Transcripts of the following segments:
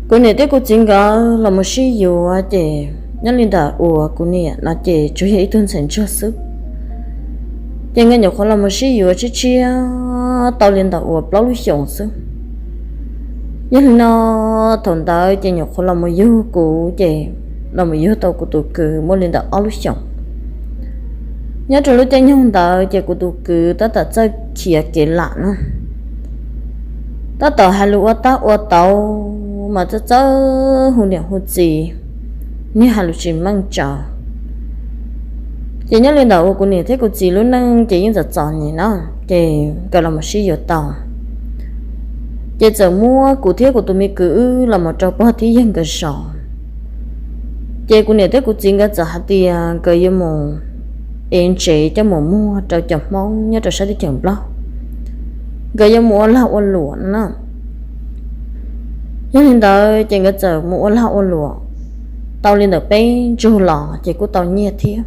Kuv niam thiab kuv txiv nkawd los mus sib yuav ces nyob li ntawm uas kuv niam no ces tsuas yog ib tug ntxhais ntsuag xwb. Ces nkawd nyuam qhuav los mus sib yuav tshiab tshiab tau li ntawm uas plaub lub xyoos xwb. Yog li no, thaum ntawd ces nyuam qhuav los mus yug kuv ces los mus yug tau kuv tus kwv muaj li ntawm ob lub xyoos. Nyob rau lub caij nyoog ntawd ces kuv tus kwv tab tom txawj khiav kev lam na, tab tom hais lus ua tab ua tau, mas txawj txawj hu niam hu txiv, niag hais lus tsis meej tsawv. Ces nyob li ntawd uas kuv niam thiab kuv txiv lub neej ces yeej txom txom nyem na, ces nkawd los mus sib yuav tau. Ces txawm muab kuv thiab kuv tus me kwv wb los mus rau pog thiab yawg nkawd zov. Ces kuv niam thiab kuv txiv nkawd txawm hais tias nkawd yuav mus ev ntsev coj mus muag rau cov Hmoob nyob rau sab teb chaws Nplog, nkawd yuav mus ua lag ua luam no na. Yog li ntawd ces nkawd txawm mus ua lag ua luam tau li ntawm peb ntsug los ces kuj tau nyiaj thiab.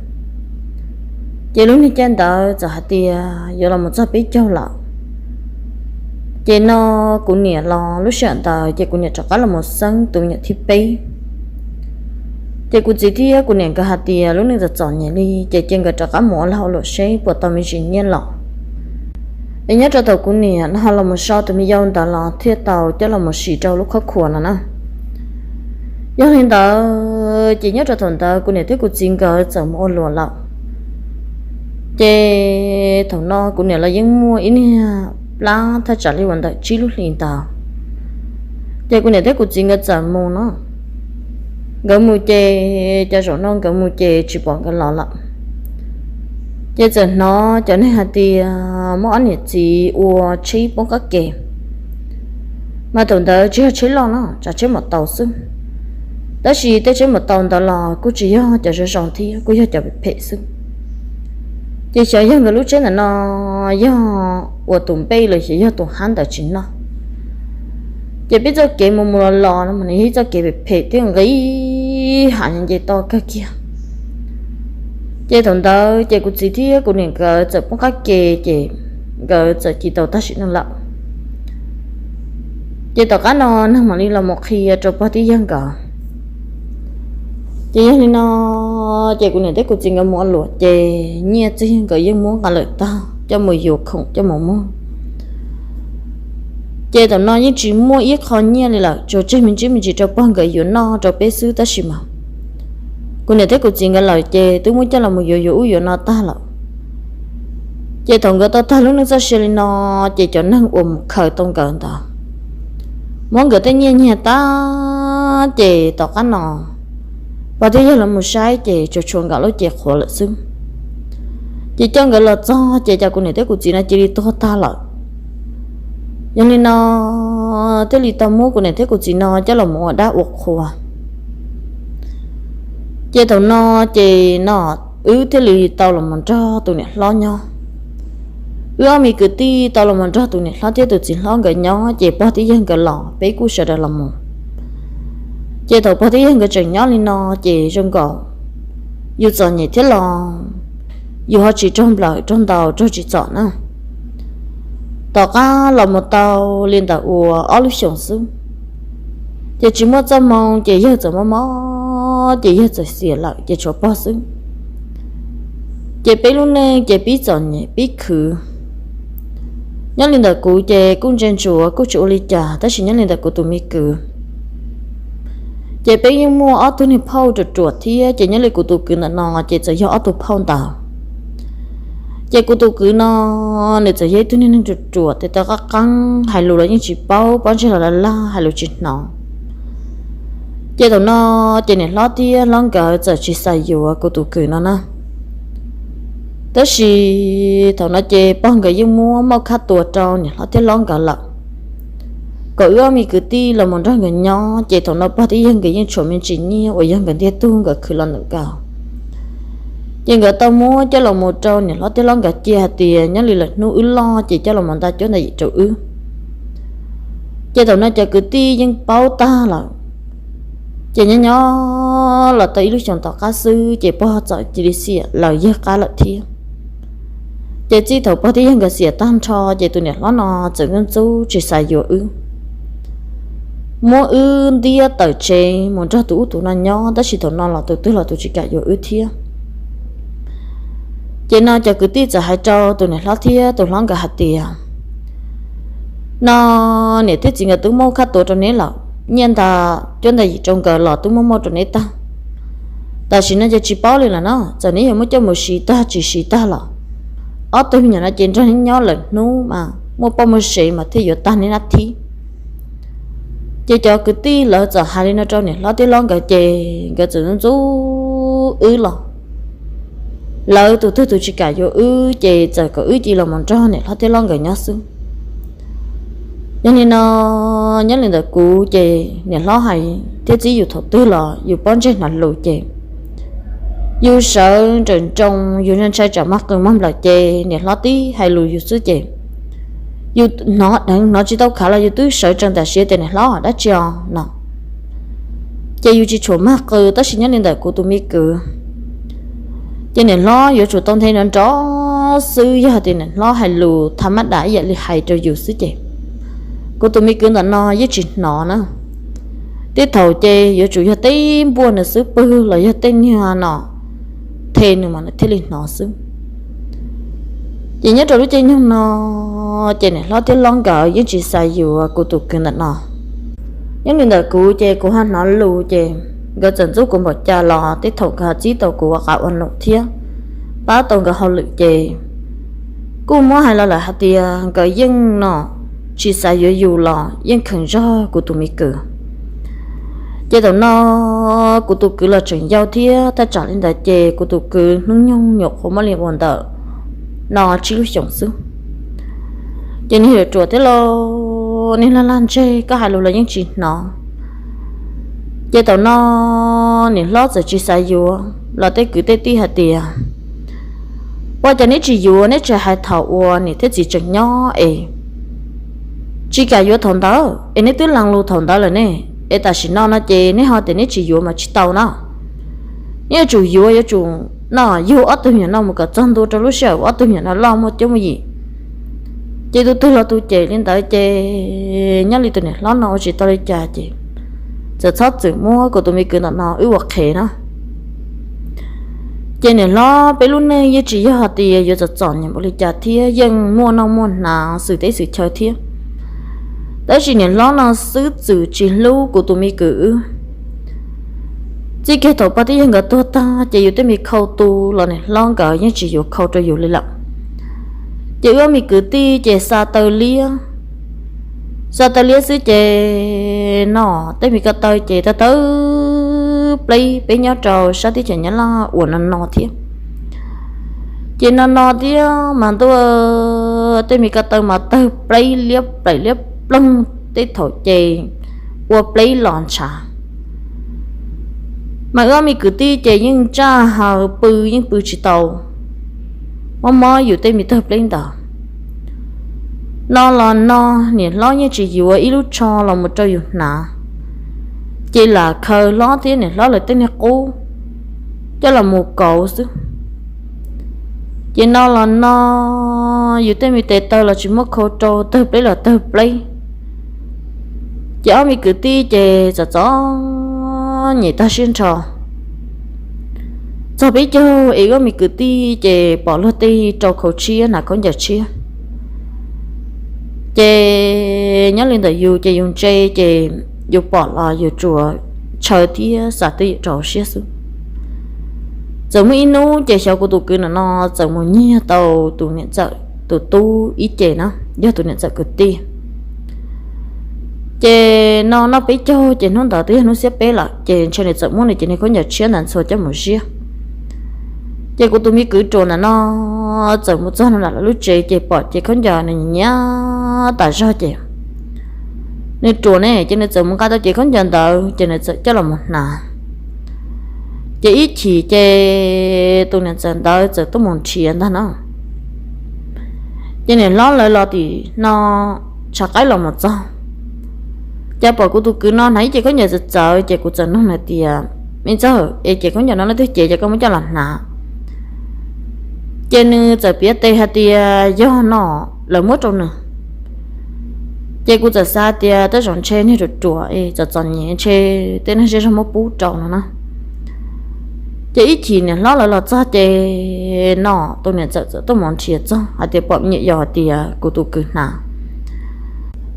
Ces lub niag caij ntawd txawm hais tias yuav los mus txog peb caug lawm. Ces no kuv niam los lub sij hawm ntawd ces kuv niam rov qab los mus xeeb tus me nyuam thib peb. Ces kuv txiv thiab kuv niam nkawd hais tias lub neej txom txom nyem li ces cia nkawd rov qab mus ua lag ua luam seb puas tau me ntsis nyiaj los. Es nyob rau thaum kuv niam no los mus so tus me yau ntawd los thiaj tau coj los mus siv rau lub khob khua no na. Yog li ntawd ces nyob rau thaum ntawd kuv niam thiab kuv txiv nkawd txawm mus ua luam lawm. Ces thaum no kuv niam los yeej muaj ib niag plab thaj tsam li uas ntawm tsib lub hlis ntawd. Ces kuv niam thiab kuv txiv nkawd txawm mus no. Nkawd mus ces cov zaum no nkawd mus ces tsis pom nkawd los lawm. Ces txawm hnov cov neeg hais tias muaj ob niam txiv ua tsheb poob qab ke. Mas thaum ntawd tsis yog tsheb loj no, tsav tsheb maum taus xwb. Tab sis tej tsheb maum taus ntawd los kuj tsis yog cov zoo zoo thiab, kuj yog cov phem phem xwb. Ces xyov yog nkawd lub tsheb ntawm no yog ua tus npej los xyov yog tus hab ntawd tsis noj. Ces peb txoj kev mus mus los los no mas nws yog ib txoj kev phem phem thiab nqis hav nce to kawg kiag. Ces thaum ntawd ces kuv txiv thiab kuv niam nkawd txawm poob qab ke, ces nkawd txawm cia tau tag sim neej lawm. Ces tom qab no neeg mam li los mus qhia rau pog thiab yawg nkawd. Ces yog li no, ces kuv niam thiab kuv txiv nkawd mus ua luam ces nyiaj txiag nkawd yeej muab nqa lawm tag coj mus yuav khoom coj mus muag. Ces thaum no yeej tsis muaj ib qho nyiaj li lawm, tsuas tseg me ntsis me ntsis rau pog nkawd yuav noj rau peb xwb tab sis mas kuv niam thiab kuv txiv nkawd lawm ces twb muab coj los mus yuav yuav ub yuav no tag lawm. Ces thaum nkawd tau tag lub neej txoj sia li no, ces cov neeg uas mus khaws tau nkawd ntawd muab nkawd tej nyiaj nyiag tag, ces tom qab no pog thiab yawg los mus saib ces tsuas tshuav nkawd lub cev qhuav lawm xwb. Ces coj nkawd los txog ces cas kuv niam thiab kuv txiv no cia li tuag tag lawm. Yog li no thiaj li tau muab kuv niam thiab kuv txiv no coj los mus ua dab ua qhua. Ces thaum no ces no wb thiaj li tau los mus nrog tus niam hlob nyob. Wb ob me kwv tij tau los mus nrog tus niam hlob thiab tus txiv hlob nkawd nyob, ces pog thiab yawg nkawd los peb kuj sawv daws los mus. Ces thaum pog thiab yawg nkawd tseem nyob li no, ces zoo nkaus yus txom nyem thiab los yus ho tsis raug nplawm raug ntaus raug tsim txom na. Tom qab los mus tau li ntawm uas ob lub xyoos xwb, ces tsis muaj txoj hmoo, ces yawg txawm mob mob, ces yawg txawm xiam lawm, ces tshuav pog xwb. Ces peb lub neej ces pib txom nyem pib khwv. Nyob li ntawm kuv ces kuj ntse ntsuav kuj tsis ua li cas, tab sis nyob li ntawm kuv tus me kwv ces peb yeej muaj ob tug niag phauj ruam ruam thiab, ces nyob li kuv tus kwv ntawm no ces txawm yog ob tug phauj ntawd. Ces kuv tus kwv no nws txawm yog ib tug niag neeg ruam ruam, tes taw qab qeeb, hais lus los yeej tsis paub, pob ntseg los lag lag, hais lus tsis hnov. Ces thaum no ces niam hlob thiab hlob nkawd txawm tsis xav yuav kuv tus kwv no na. Tab sis thaum no ces pog nkawd yeej muab mauj khab tua rau niam hlob thiab hlob nkawd lawm, kom wb ob me kwv tij los mus nrog nkawd nyob. Ces thaum no pog thiab yawg nkawd yeej tshuav me ntsis nyiaj uas yog nkawd ntiag tug nkawd khwv los ntawm nkawd. Ces nkawd tau muab coj los mus rau niam hlob thiab hlob nkawd cia hais tias nyob li lawm hnub wb loj ces coj los mus nta cuab nta yim rau wb. Ces thaum no cov kwv tij yeej paub tag lawm. Ces nyob nyob los tau ib lub xyoos tom qab xwb ces pog txawm cia li xiam lawm yawg qab lawm thiab. Ces txij thaum pog thiab yawg nkawd xiam tag nrho ces tus niam hlob no txawm ntxub ntxub tsis xav yuav wb. muab wb ntiab tawm tsev mus nrog tus ub tus no nyob, tab sis thaum no los tus twg los tus tsis kam yuav wb thiab. Ces no cov kwv tij txawm hais rau tus niam hlob thiab tus hlob nkawd hais tias, no niam thiab txiv nkawd twb muab khab tuav rau neb lawm, nyiaj ntag cuab ntag yim rau nkawd los twb muab muab rau neb tag. Tam sim no ces tsis paub li lawm no, txawm neb yuav muab coj mus siv tag tsis siv tag los ob tug me nyuam no ces nrog neb nyob lawm hnub mas muaj poj muaj sev mas thiaj yuav tag neb nab thib. Ces cov kwv tij lawv txawm hais li no rau niam hlob thiab hlob nkawd ces nkawd txawm ntxub wb los, lawv tus twg tus tsis kam yuav wb ces txawm kom wb cia los mus nrog niam hlob thiab hlob nkawd nyob xwb. Yog li no, nyob li ntawm kuv ces niam hlob hais thiab txib yus thaum twg los yus pob ntseg hnav lus ces yus sawv nrawm nroos, yus ntshai tsam mag qw mag nplawm ces niam hlob tib hais lus yus xwb ces yus hnov dheev hnov tsis tau khav los yus twb sawv tsees tam sim tias niam hlob dab tsi os no. Ces yus tsis tshua mag qw, tab sis nyob li ntawm kuv tus me kwv ces niam hlob yuav tsum tau nthe nrov nrov xwb, yog hais tias niam hlob hais lus tha mab dam ib yam li hais rau yus xwb ces kuv tus me kwv ntawm no yeej tsis hnov na. Tej thaum ces yuav tsum yog tej npuaj nws xub pwg los yog tej niag no the nws mas nws thiaj li hnov xwb. Ces nyob rau lub caij nyoog no ces niam hlob thiab hlob nkawd yeej tsis xav yuav kuv tus kwv ntawm no. Nyob li ntawm kuv ces kuv ho hnov lus ces nkawd txawm ntxub kuv npaum cas los tej thaum nkawd ho txib tau kuv ua qav ua num thiab pab tau nkawd hauj lwm ces kuj muab hais los lawm hais tias nkawd yeej no tsis xav yuav yus los yeej kheev zog kuv tus me kwv. Ces thaum no kuv tus kwv los tseem yau thiab, thaj tsam li ntawd ces kuv tus kwv hnub nyoog nyuam qhuav muaj li ua ntawm no tsib lub xyoos xwb. Ces niag yuav ruam thiab lauj, niag lag lag ntseg, koj hais lus los yeej tsis hnov. Ces thaum no niam hlob txawm tsis xav yuav los tej kwv tej tij hais tias, ua cas neb tsis yuav, neb tsis hais thaum uas niam thiab txiv tseem nyob es tsis kam yuav thaum ntawd es neb twb lees lus thaum ntawd lawm ne, es tam sim no no ces neb ho tias neb tsis yuav mas tsis tau na. Neb yuav tsum yuav, yuav tsum no yug ob tug me nyuam no mus kom txog ntua rau lub sij hawm ob tug me nyuam no loj muaj cuab muaj yim. Ces tus twg los tus cem li ntawd ces nyob li tus niam hlob no ua tsis tau li cas ces txawm txhob txwm muab kuv tus me kwv ntawm no wb ua qhev na. Ces niam hlob peb lub neej yeej tsis yog hais tias yuav txom txom nyem npaum li cas thiab, yeej muaj noj muaj hnav xwm teb xwm chaw thiab. Tab sis niam hlob no xwb txwm tsis hlub kuv tus me kwv wb. Txij kiag thaum pog thiab yawg nkawd tuag tag ces yus tej me khau tu los niam hlob nkawd yeej tsis yuav khau rau yus li lawm. Ces wb ob me kwv tij ces xa taw liab, xa taw liab xwb ces no tej me ko taw ces taw tawg pleb peb nyob rau sab teb chaws Nyab Laj uas no no thiab. Ces no no thiab mas ntuj, tej me ko taw mas tawg pleb liab plaim liab ploog, tej thaum ces ua pleb los ntshav. Mas wb ob me kwv tij ces yeej ntsaj haws pw yeej pw tsis tau, mob mob yus tej me tawg pleb ntawd. No los no niam hlob yeej tsis yuav ib lub tsho los mus rau yus hnav, ces lam khaws hlob thiab niam hlob lawv tej niag qub coj los mus kauv xwb. Ces no los no yus tej me tes taw los tsis muab khau rau, tawg pleb los tawg pleb. Ces ob me kwv tij ces txom txom nyem tag siab nrho. Txog peb caug es wb ob me kwv tij ces pom luag tej rau khau tshiab, hnav khaub ncaws tshiab. Ces nyob li ntawm yus ces yus ntse ces yus pom los yus tsuas ntshaw thiab xav twj ywm rau hauv siab xwb. Txawm muaj ib hnub ces xyov kuv tus kwv no no txawm mus nyiag tau tus niam ntxawm tus tub ib ce na, yog tus niam ntxawm kwv tij. Ces no noj peb caug ces hnub ntawd twb yog hnub xiab peb lawm ces ntshe nws txawm muab nws cov niag khaub ncaws tshiab ntawd ntxhua coj mus ziab. Ces kuv tus me kwv ruam ntawm no txawm mus txog nram lawv lub tsev ces pom ces khaub ncaws nws nyiam tas zog ces nws ruam ne ces nws txawm mus nqa tau ces khaub ncaws ntawd ces nws txawm coj los mus hnav. Ces ib chim ces tus niam ntxawm ntawd txawm tuaj mus nrhiav ntag no. Ces niam hlob lawv los tim no tshav qaib los mus txog, cas pom kuv tus kwv no hnav ib ce khaub ncaws txawv txawv ces kuv txawm nug nws tias, me ntxawg, es ces khaub ncaws no leej twg cev ces koj muab coj los hnav? Ces nws txawm piav tes hais tias yog no lawv muab rau nws. Ces kuv txawm xav tias tej zaum ntshe niag ruam ruam es txom txom nyem ntshe tej neeg zej zog muab pub rau no na. Ces ib chim niam hlob lawv los txog ces no tus niam ntxawm txawm tuaj mus nrhiav txog hais tias pom me nyuam yaus hais tias kuv tus kwv hnav,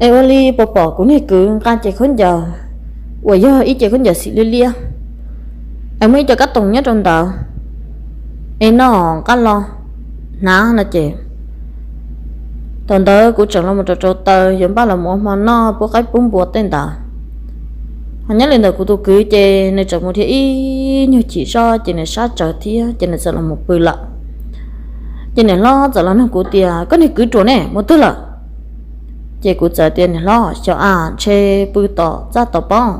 es ua li puas pom kuv niag kwv nqa cev khaub ncaws uas yog ib cev khaub ncaws xim liab liab, es muaj ib co kab toos nyob rau ntawd, es no nqa los hnav no ces thaum ntawd kuv tseem los mus rau rau taws yuav npaj los mus ua hmo noj pub qaib pub npua tej ntawd. Ho nyob li ntawm kuv tus kwv ces nws tseem mus dhia ib nyuag chim zoj ces nws sab tsawv thiab ces nws txawm los mus pw lawm. Ces niam hlob txawm los nug kuv tias, koj niag kwv ruam ne mus twg lawm? Ces kuv txawm tias, niam hlob, xyov a, ntshe pw tom txaj tom pob.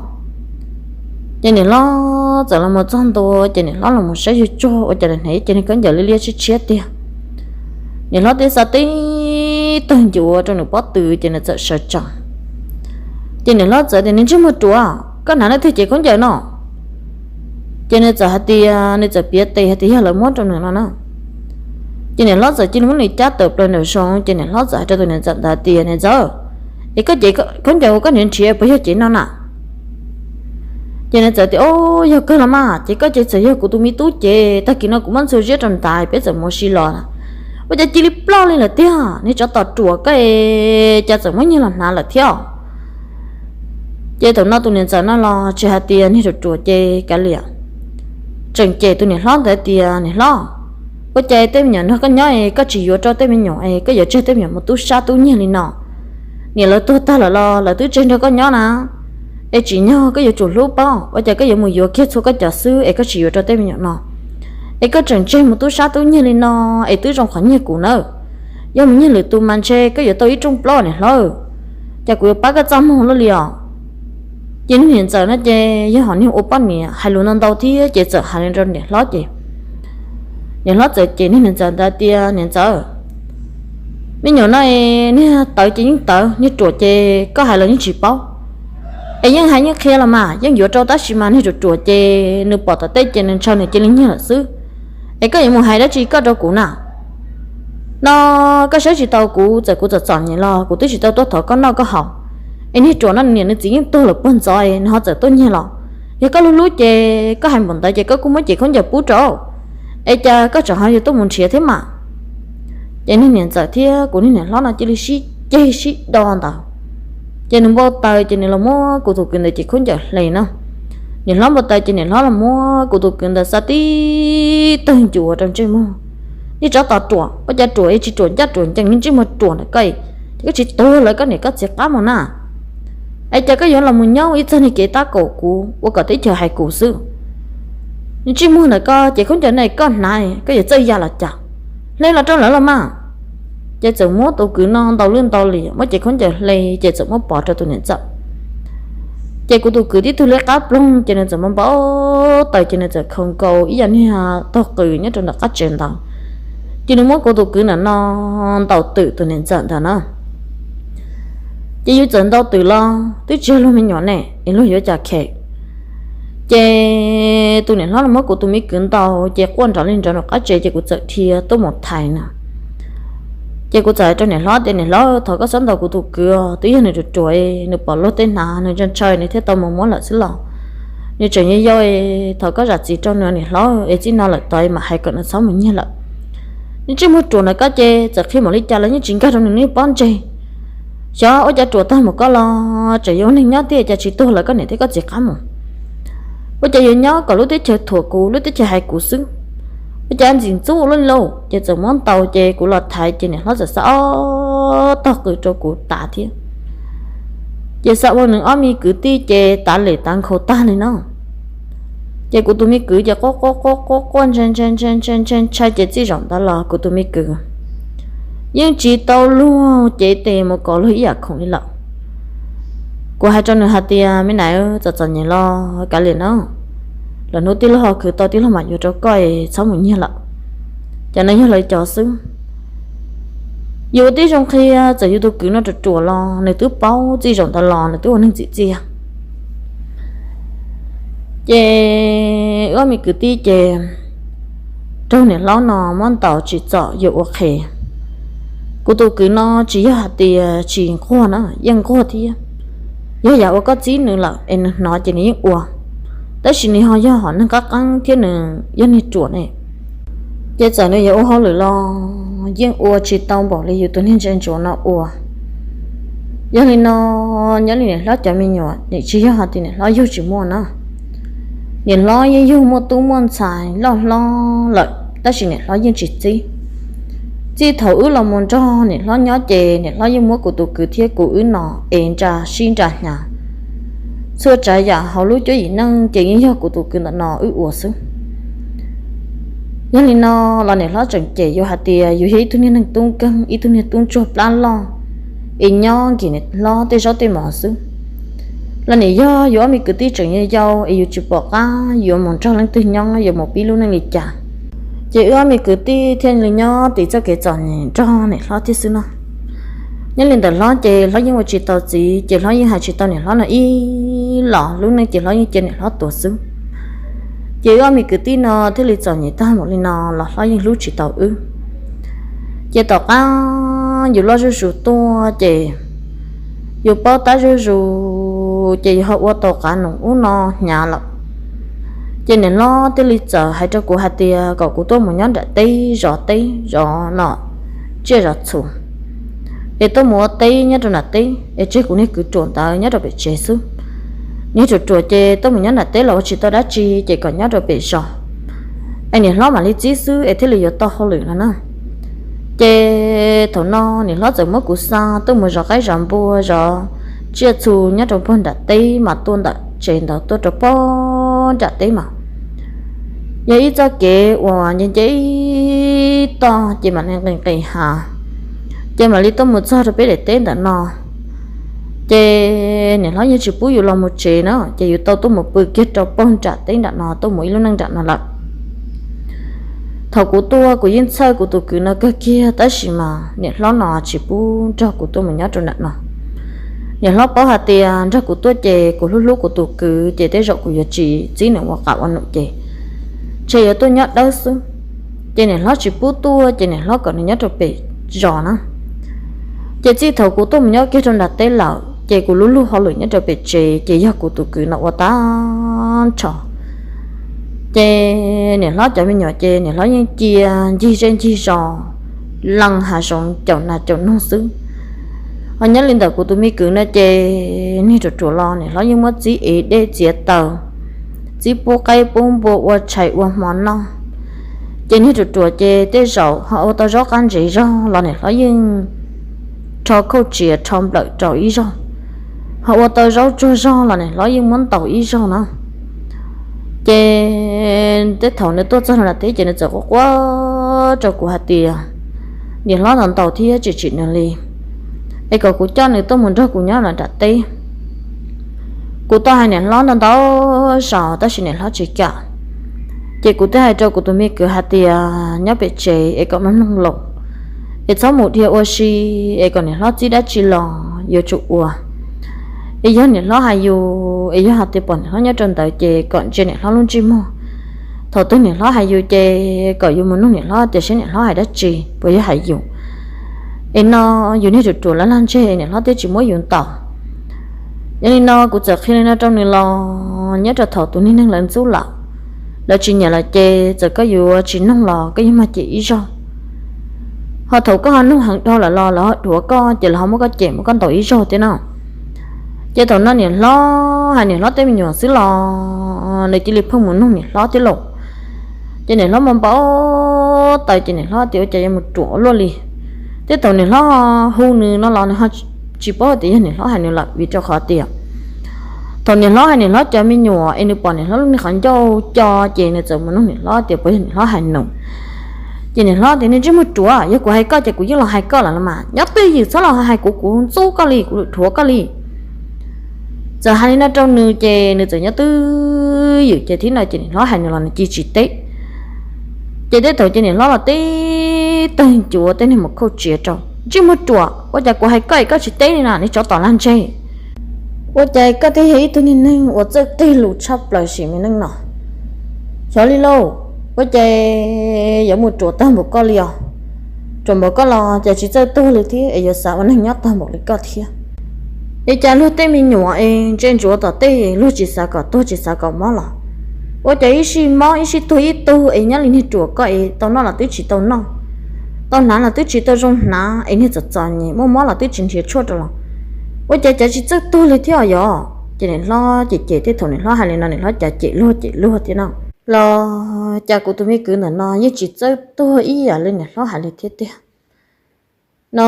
Ces niam hlob txawm los mus txog ntua ces niam hlob los mus saib yug tsuag ua cas hnev ces niag khaub ncaws liab liab tshiab tshiab tiag. Niam hlob tib xa tib tawg ncuav rau nws pob tw ces nws txawm sawv tsees. Ces niam hlob txawm tias, niag ntsej muag ruam, koj hnav leej twg cev khaub ncaws no? Ces nws txawm hais tias nws txawm piav tes hais tias yog lawv muab rau nws no na. Ces niam hlob txawm cia li muab nws cab tawm plaws nraum zoov ces niam hlob txawm hais rau tus niam ntxawm ntawd tias, niam ntxawm, es koj cev khaub ncaws uas koj nrhiav nrhiav puas yog cev no na? Ces nws txawm tias, o, yog kawg los mas, ces koj cev txawm yog kuv tus me tub cev, tag kis no kuv muab ntxhua ziab rau ntawd peb txawm mus ua si los. Ua cas cia li ploj li lawm tiag, niag tsov tom ruam koj es cas txawm muab nyiag los hnav lawm thiab. Ces thaum no tus niam ntxawm no los tsis hais tias niag ruam ruam ces kav liam, tseem cem tus niam hlob ntawd tias, niam hlob, ua cas tej me nyuam nrog koj nyob es koj tsis yuav rau tej me nyuam es koj yuav tseg tej me nyuam mus tub sab tub nyiag li no? Niam lawv tuag tag lawm los lawv twb tseg nrog koj nyob na, es tsim nyog koj yuav tsum hlub paub, ua cas koj yuav mus yuav kiag txhua koj cov xwb es koj tsis yuav rau tej me nyuam no, es koj tseem tseg mus tub sab tub nyiag li no, es twb zoo qhov nyiag kuv nawb. Yog mus nyiag lwm tus mas ntshe koj yuav tau ib rooj plaub niam hlob, cas kuv yuav pab koj txaj muag luaj li os. Ces niag niam ntxawm no ces yog hom niag ua poj niam hais lus ntau ntau thiab ces txawm hais li rau niam hlob ces niam hlob txawm cem niag niam ntxawm ntawd tias, niam ntxawm, me nyuam no niag tawv ces yeej tawv, niag ruam ces koj hais los yeej tsis paub, es yeej hais yeej qhia los mas yeej yuav rau tab sis mas niag ruam ruam ces nws pom tom tej ces nws ntshaw nws cia li nyiag lawm xwb. Es koj yuav mus hais dab tsi koj rau kuv na? No koj saib tsis taus kuv, txawm kuv txom txom nyem los kuv twb tsis tau tuaj thov koj noj koj haus. Es niag ruam no niam nws txiv yeej tuag lawm puag ntxov es nws ho txawm tuaj nyiag los. Yog koj hlub hlub ces koj hais npaum ntawd ces koj kuj muab cev khaub ncaws pub rau, es cas koj tseem ho yuav tuaj mus nrhiav thiab mas? Ces niag niam ntxawm thiab kuv niag niam hlob no cia li sib ceg sib do ntawd. Ces nws npau taws ces nws los muab kuv tus kwv ntawd cev khaub ncaws hle na. Niam hlob npau taws ces niam hlob los muab kuv tus kwv ntawd xa tib tawg ncuav rau ntsej muag. Niag tsov tom ruam, ua cas ruam es tsis ruam ncaj ruam ncees, niag ntsej muag ruam ntawm koj, ces koj tsis tuag lawv koj niam koj txiv qab mus na? Es cas koj yuav los mus nyob ib txog niag kev tab kaum kuv ua kom teb chaws hais kuv xwb? Niag ntsej muag ntawm koj, cev khaub ncaws no koj hnav koj yuav txawj ya los cas? Hle los rau lawv los mas. Ces txawm muab tus kwv no ntaus lwj ntaus liam, muab cev khaub ncaws hle ces txawm muab pov rau tus niam ntxawm. Ces kuv tus kwv tib tug liab qab ploog ces nws txawm npau taws ces nws txawm khaus nkaus ib yam niag tog qws nyob rau ntawm qab tsev ntawd. Ces nws muab kuv tus kwv ntawm no ntaus twm tus niam ntxawm ntawd na. Ces yus txawm ntaus twm los twb tsis yog luag me nyuam ne es luag yuav cas khem. Ces tus niam hlob no muab kuv tus me kwv ntaus ces quaj nrov li nrov nram qab tsev ces kuv txawm dhia tuaj mus thaiv na. Ces kuv txawm hais rau niam hlob tias, niam hlob, thov koj txhob ntaus kuv tus kwv, twb yog nws ruam ruam, nws pom luag tej hnav nws ntshaw ntshaw nws thiaj tau mus muab lawm xwb los. Nws tseem yau yau, thov koj zam txim rau nws niam hlob es txij no lawm tod mam hais kom nws txhob mus nyiag lawm. Niag ntsej muag ruam ntawm koj ces txawm qhia npaum li cas los yeej tsis nkag rau nws niag pob ntseg. Xyov ua cas ruam tag mus koj los tseem yuav ua neeg nyob thiab, cas tsis tuag lawv koj niam thiab koj txiv qab mus. Ua cas yuav nyob kom lub teb chaws thuam kuv, lub teb chaws hais kuv xwb. Ua cas ntxim ntxub luaj li lauj. Ces txawm muab ntaus ces kuv los thaiv ces niam hlob txawm xa ob tog qws rau kuv tas thiab. Ces xa ua nws ob me kwv tij ces tav lem tav nkhaus tag li no. Ces kuv tus me kwv ces quaj quaj quaj quaj quaj ntshai ntshai ntshai ntshai ntshai ntshai ces txij zaum ntawd los kuv tus me kwv yeej tsis tau luag cev tes mus kov luag ib yam khoom li lawm. Kuv hais rau nws hais tias, me nam, txom txom nyem los kav liam na, lwm hnub tij laug ho khwv tau tij laug mam yuav rau koj es txhob mus nyiag lawm. Ces no yog lawv cov xwb. Yus ua tib zoo qhia, txawm yus tus kwv no ruam ruam los nws twb paub, txij zaum ntawd los nws twb ua neeg txim txiaj. Ces wb ob me kwv tij ces raug niam hlob no muab ntaus tsim txom yuav ua qhev. Kuv tus kwv no tsis yog hais tias tsis nquag na, yeej nquag thiab. Yog yam uas koj txib nws lawm es nws hnov ces nws yeej ua, tab sis nws ho yog hom neeg qab qeeb thiab nws yog niag ruam ne, ces txawm nws yuav ua hauj lwm los yeej ua tsis tau npaum li yus tus niag ntse ntsuav no ua. Yog li no, nyob li niam hlob cov me nyuam, nim tsis yog hais tias niam hlob yug tsis muaj na. Niam hlob yeej yug muaj tub muaj ntxhais loj hlob lawm tab sis niam hlob yeej tsis txib. Txij thaum wb los mus nrog niam hlob nyob ces niam hlob yeej muab kuv tus kwv thiab kuv wb no es nra sib nra hnyav. Txhua tsav yam hauv lub cuab yim neej ces yeej yog kuv tus kwv ntawm no wb ua xwb. Yog li no los niam hlob tseem cem yus hais tias yus yog ib tug niag neeg tub nkeeg, ib tug niag tub ntsuag plab loj, es nyob nkim niam hlob tej zaub tej mov xwb. Los nim yog yus ob me kwv tij tseem yau yau es yus tsis pom qab yuav mus nrog leej twg nyob yuav mus pib lub neej li cas, ces wb ob me kwv tij thiaj li nyob tiv txoj kev txom nyem nrog niam hlob thiab xwb no. Nyob li ntawm hlob ces hlob yeej ua tsis tau txiv ces hlob yeej hais tsis tau niam hlob no ib los, lub neej ces hlob yeej cia niam hlob tuag xwb. Ces wb ob me kwv tij no thiaj li txom nyem tag npaum li no los hlob yeej hlub tsis tau wb. Ces tom qab yus loj zuj zus tuaj ces yus paub tab zuj zus ces yus ho ua tau qav nus ub no hnyav lawm. Ces niam hlob thiaj li txawm hais rau kuv hais tias kom kuv tuaj mus nyob nram teb zov teb zov no, tsiaj zov txhu, es tuaj mus ua teb nyob rau nram teb es tseg kuv niag kwv ruam ntawd nyob rau pem tsev xwb. Niag ruam ruam ces tuaj mus nyob nram teb los ua tsis tau dab tsi ces kom nyob rau pem zos, es niam hlob mam li txib xwb es thiaj li yuav tau hauj lwm no na. Ces thaum no niam hlob txawm muab kuv xa tuaj mus zov qaib zov npua zov tsiaj txhu nyob rau pog nram teb mas tuaj ntawm tsev ntawd tuaj rau pog nram teb mas yog ib txoj kev uas nce nce ib toj ces mam li nqis nqis hav, ces mam li tuaj mus txog rau peb daim teb ntawm no. Ces niam hlob yeej tsis pub yus los mus tsev na ces yus tau tuaj mus pw kiag rau pog nram teb nram no tuaj mus ib lub neej nram no lawm. Thaum kuv tuaj kuv yeej txhawj kuv tus kwv no kawg kiag tab sis mas niam hlob no tsis pub nrog kuv tuaj mus nyob rau nram no. Niam hlob paub hais tias nrog kuv tuaj ces kuv hlub hlub kuv tus kwv ces tej zaum kuv yuav tsis txib nws ua qav ua num ces ntshe yuav tuaj nyob dawb xwb. Ces niam hlob tsis pub tuaj ces niam hlob kom nws nyob rau pem zos na. Ces txij thaum kuv tuaj mus nyob kiag rau nram teb lawm ces kuv lub lub hauj lwm nyob rau pem tsev ces yog kuv tus kwv no ua tag nrho. Ces niam hlob cov me nyuam ces niam hlob yeej cia ncig zej ncig zos, lees hav zoov caum nas caum noog xwb. Ho nyob li ntawm kuv tus me kwv no ces niag ruam ruam los niam hlob yeej muab txib ev dej txiav taws, txib pub qaib pub npua ua tshais ua hmo noj. Ces niag ruam ruam ces tej zaum ho ua tau zaub qab ntsev zog los niam hlob yeej rho khauj tsiav rho nplawm rau ib zaug, ho ua tau zaub tsuag zog los niam hlob yeej muab ntaus ib zaug na. Ces tej thaum nws tuaj txog nram teb ces nws txawm quaj quaj rau kuv hais tias niam hlob ntaus ntaus thiab tsis tsim nws li, es kom kuv coj nws tuaj mus nrog kuv nyob los nram teb. Kuv tau hais niam hlob ntau ntau zaus tab sis niam hlob tsis kam. Ces kuv thiaj hais rau kuv tus me kwv hais tias nyob pem tsev es kom mloog mloog lus, es txhob mus dhia ua si, es kom niam hlob txib dab tsi los yuav tsum ua. Es yog niam hlob hais yus, es yog hais tias pom niam hlob nyob rau ntawd ces kom ntsia niam hlob lub ntsej muag. Thaum twg niam hlob hais yus ces kom yus mus nug niam hlob tias seb niam hlob hais dab tsi puas yog hais yus. Es no yus niag ruam ruam laj laj ntseg niam hlob thiaj tsis muab yus ntaus. Yog li no kuv txawm qhia li no rau nws los nyob rau thaum tus niag neeg lawv ntxub lawm, lawv tsis nyiam lawm ces txawm koj yuav tsis nug los koj yeej mag cem ib zaug. Ho thaum koj ho nug heev dhau lawm los lawv ho dhuav koj ces lawv ho muab koj cem muab koj ntaus ib zaug thiab na. Ces thaum no niam hlob hais niam hlob tej me nyuam xwb los nws cia li pheej mus nug niam hlob thiab lauj. Ces niam hlob npau npau taws ces niam hlob tias ua cas yuav mus ruam ua luaj li. Tej thaum niam hlob hu nws no los nws ho tsis paub tias yog niam hlob hais nws lawm vim rau qhov tias thaum niam hlob hais niam hlob cov me nyuam es nws pom niam hlob lub niag qhov ncauj co ces nws txawm mus nug niam hlob tias puas yog niam hlob hais nws. Ces niam hlob tias niag ntsej muag ruam, yog kuv hais koj ces kuv yeej los hais koj lawm los mas, nyob twj ywm txhob los hais kuv, kuv ntxub koj li, kuv dhuav koj li. Txawm hais li no rau nws ces nws txawm nyob twj ywm ces thib no ces niam hlob hais nws los nws cia tsis teb. Ces tej thaum ces niam hlob los tib tawg ncuav tej niag mus khauj tsiav rau, ntsej muag ruam, ua cas kuv hais koj es koj tsis teb li na, niag tsov tom lag ntseg. Ua cas koj thiaj yog ib tug niag neeg uas txawj qig lus tshaj plaws sim me neej no? Xyov li lauj, ua cas yuav mus ruam tag npaum koj li os? Tsuas npaum koj los cas tsis txawj tuag li thiab es yuav xav ua neeg nyob tag npaum li koj thiab. Li cas luag tej me nyuam es ntse ntsuav tom tej luag tsis xav kom tuag tsis xav kom mob los, ua cas ib sij mob ib sij tuag ib tug es nyob li niag ruam koj es tau noj los twb tsis tau noj, tau hnav los twb tsis tau zoo hnav es niag txom txom nyem muaj mob los twb tsis nrhiav tshuaj rau los, ua cas cas tsis txawj tuag li thiab os yog? Ces niam hlob cem cem thiab, thaum niam hlob hais li no niam hlob cav cem luag cem luag thiab no. Los cas kuv tus me kwv ntawm no yeej tsis txawj tuag ib yam li niam hlob hais li thiab tiag. No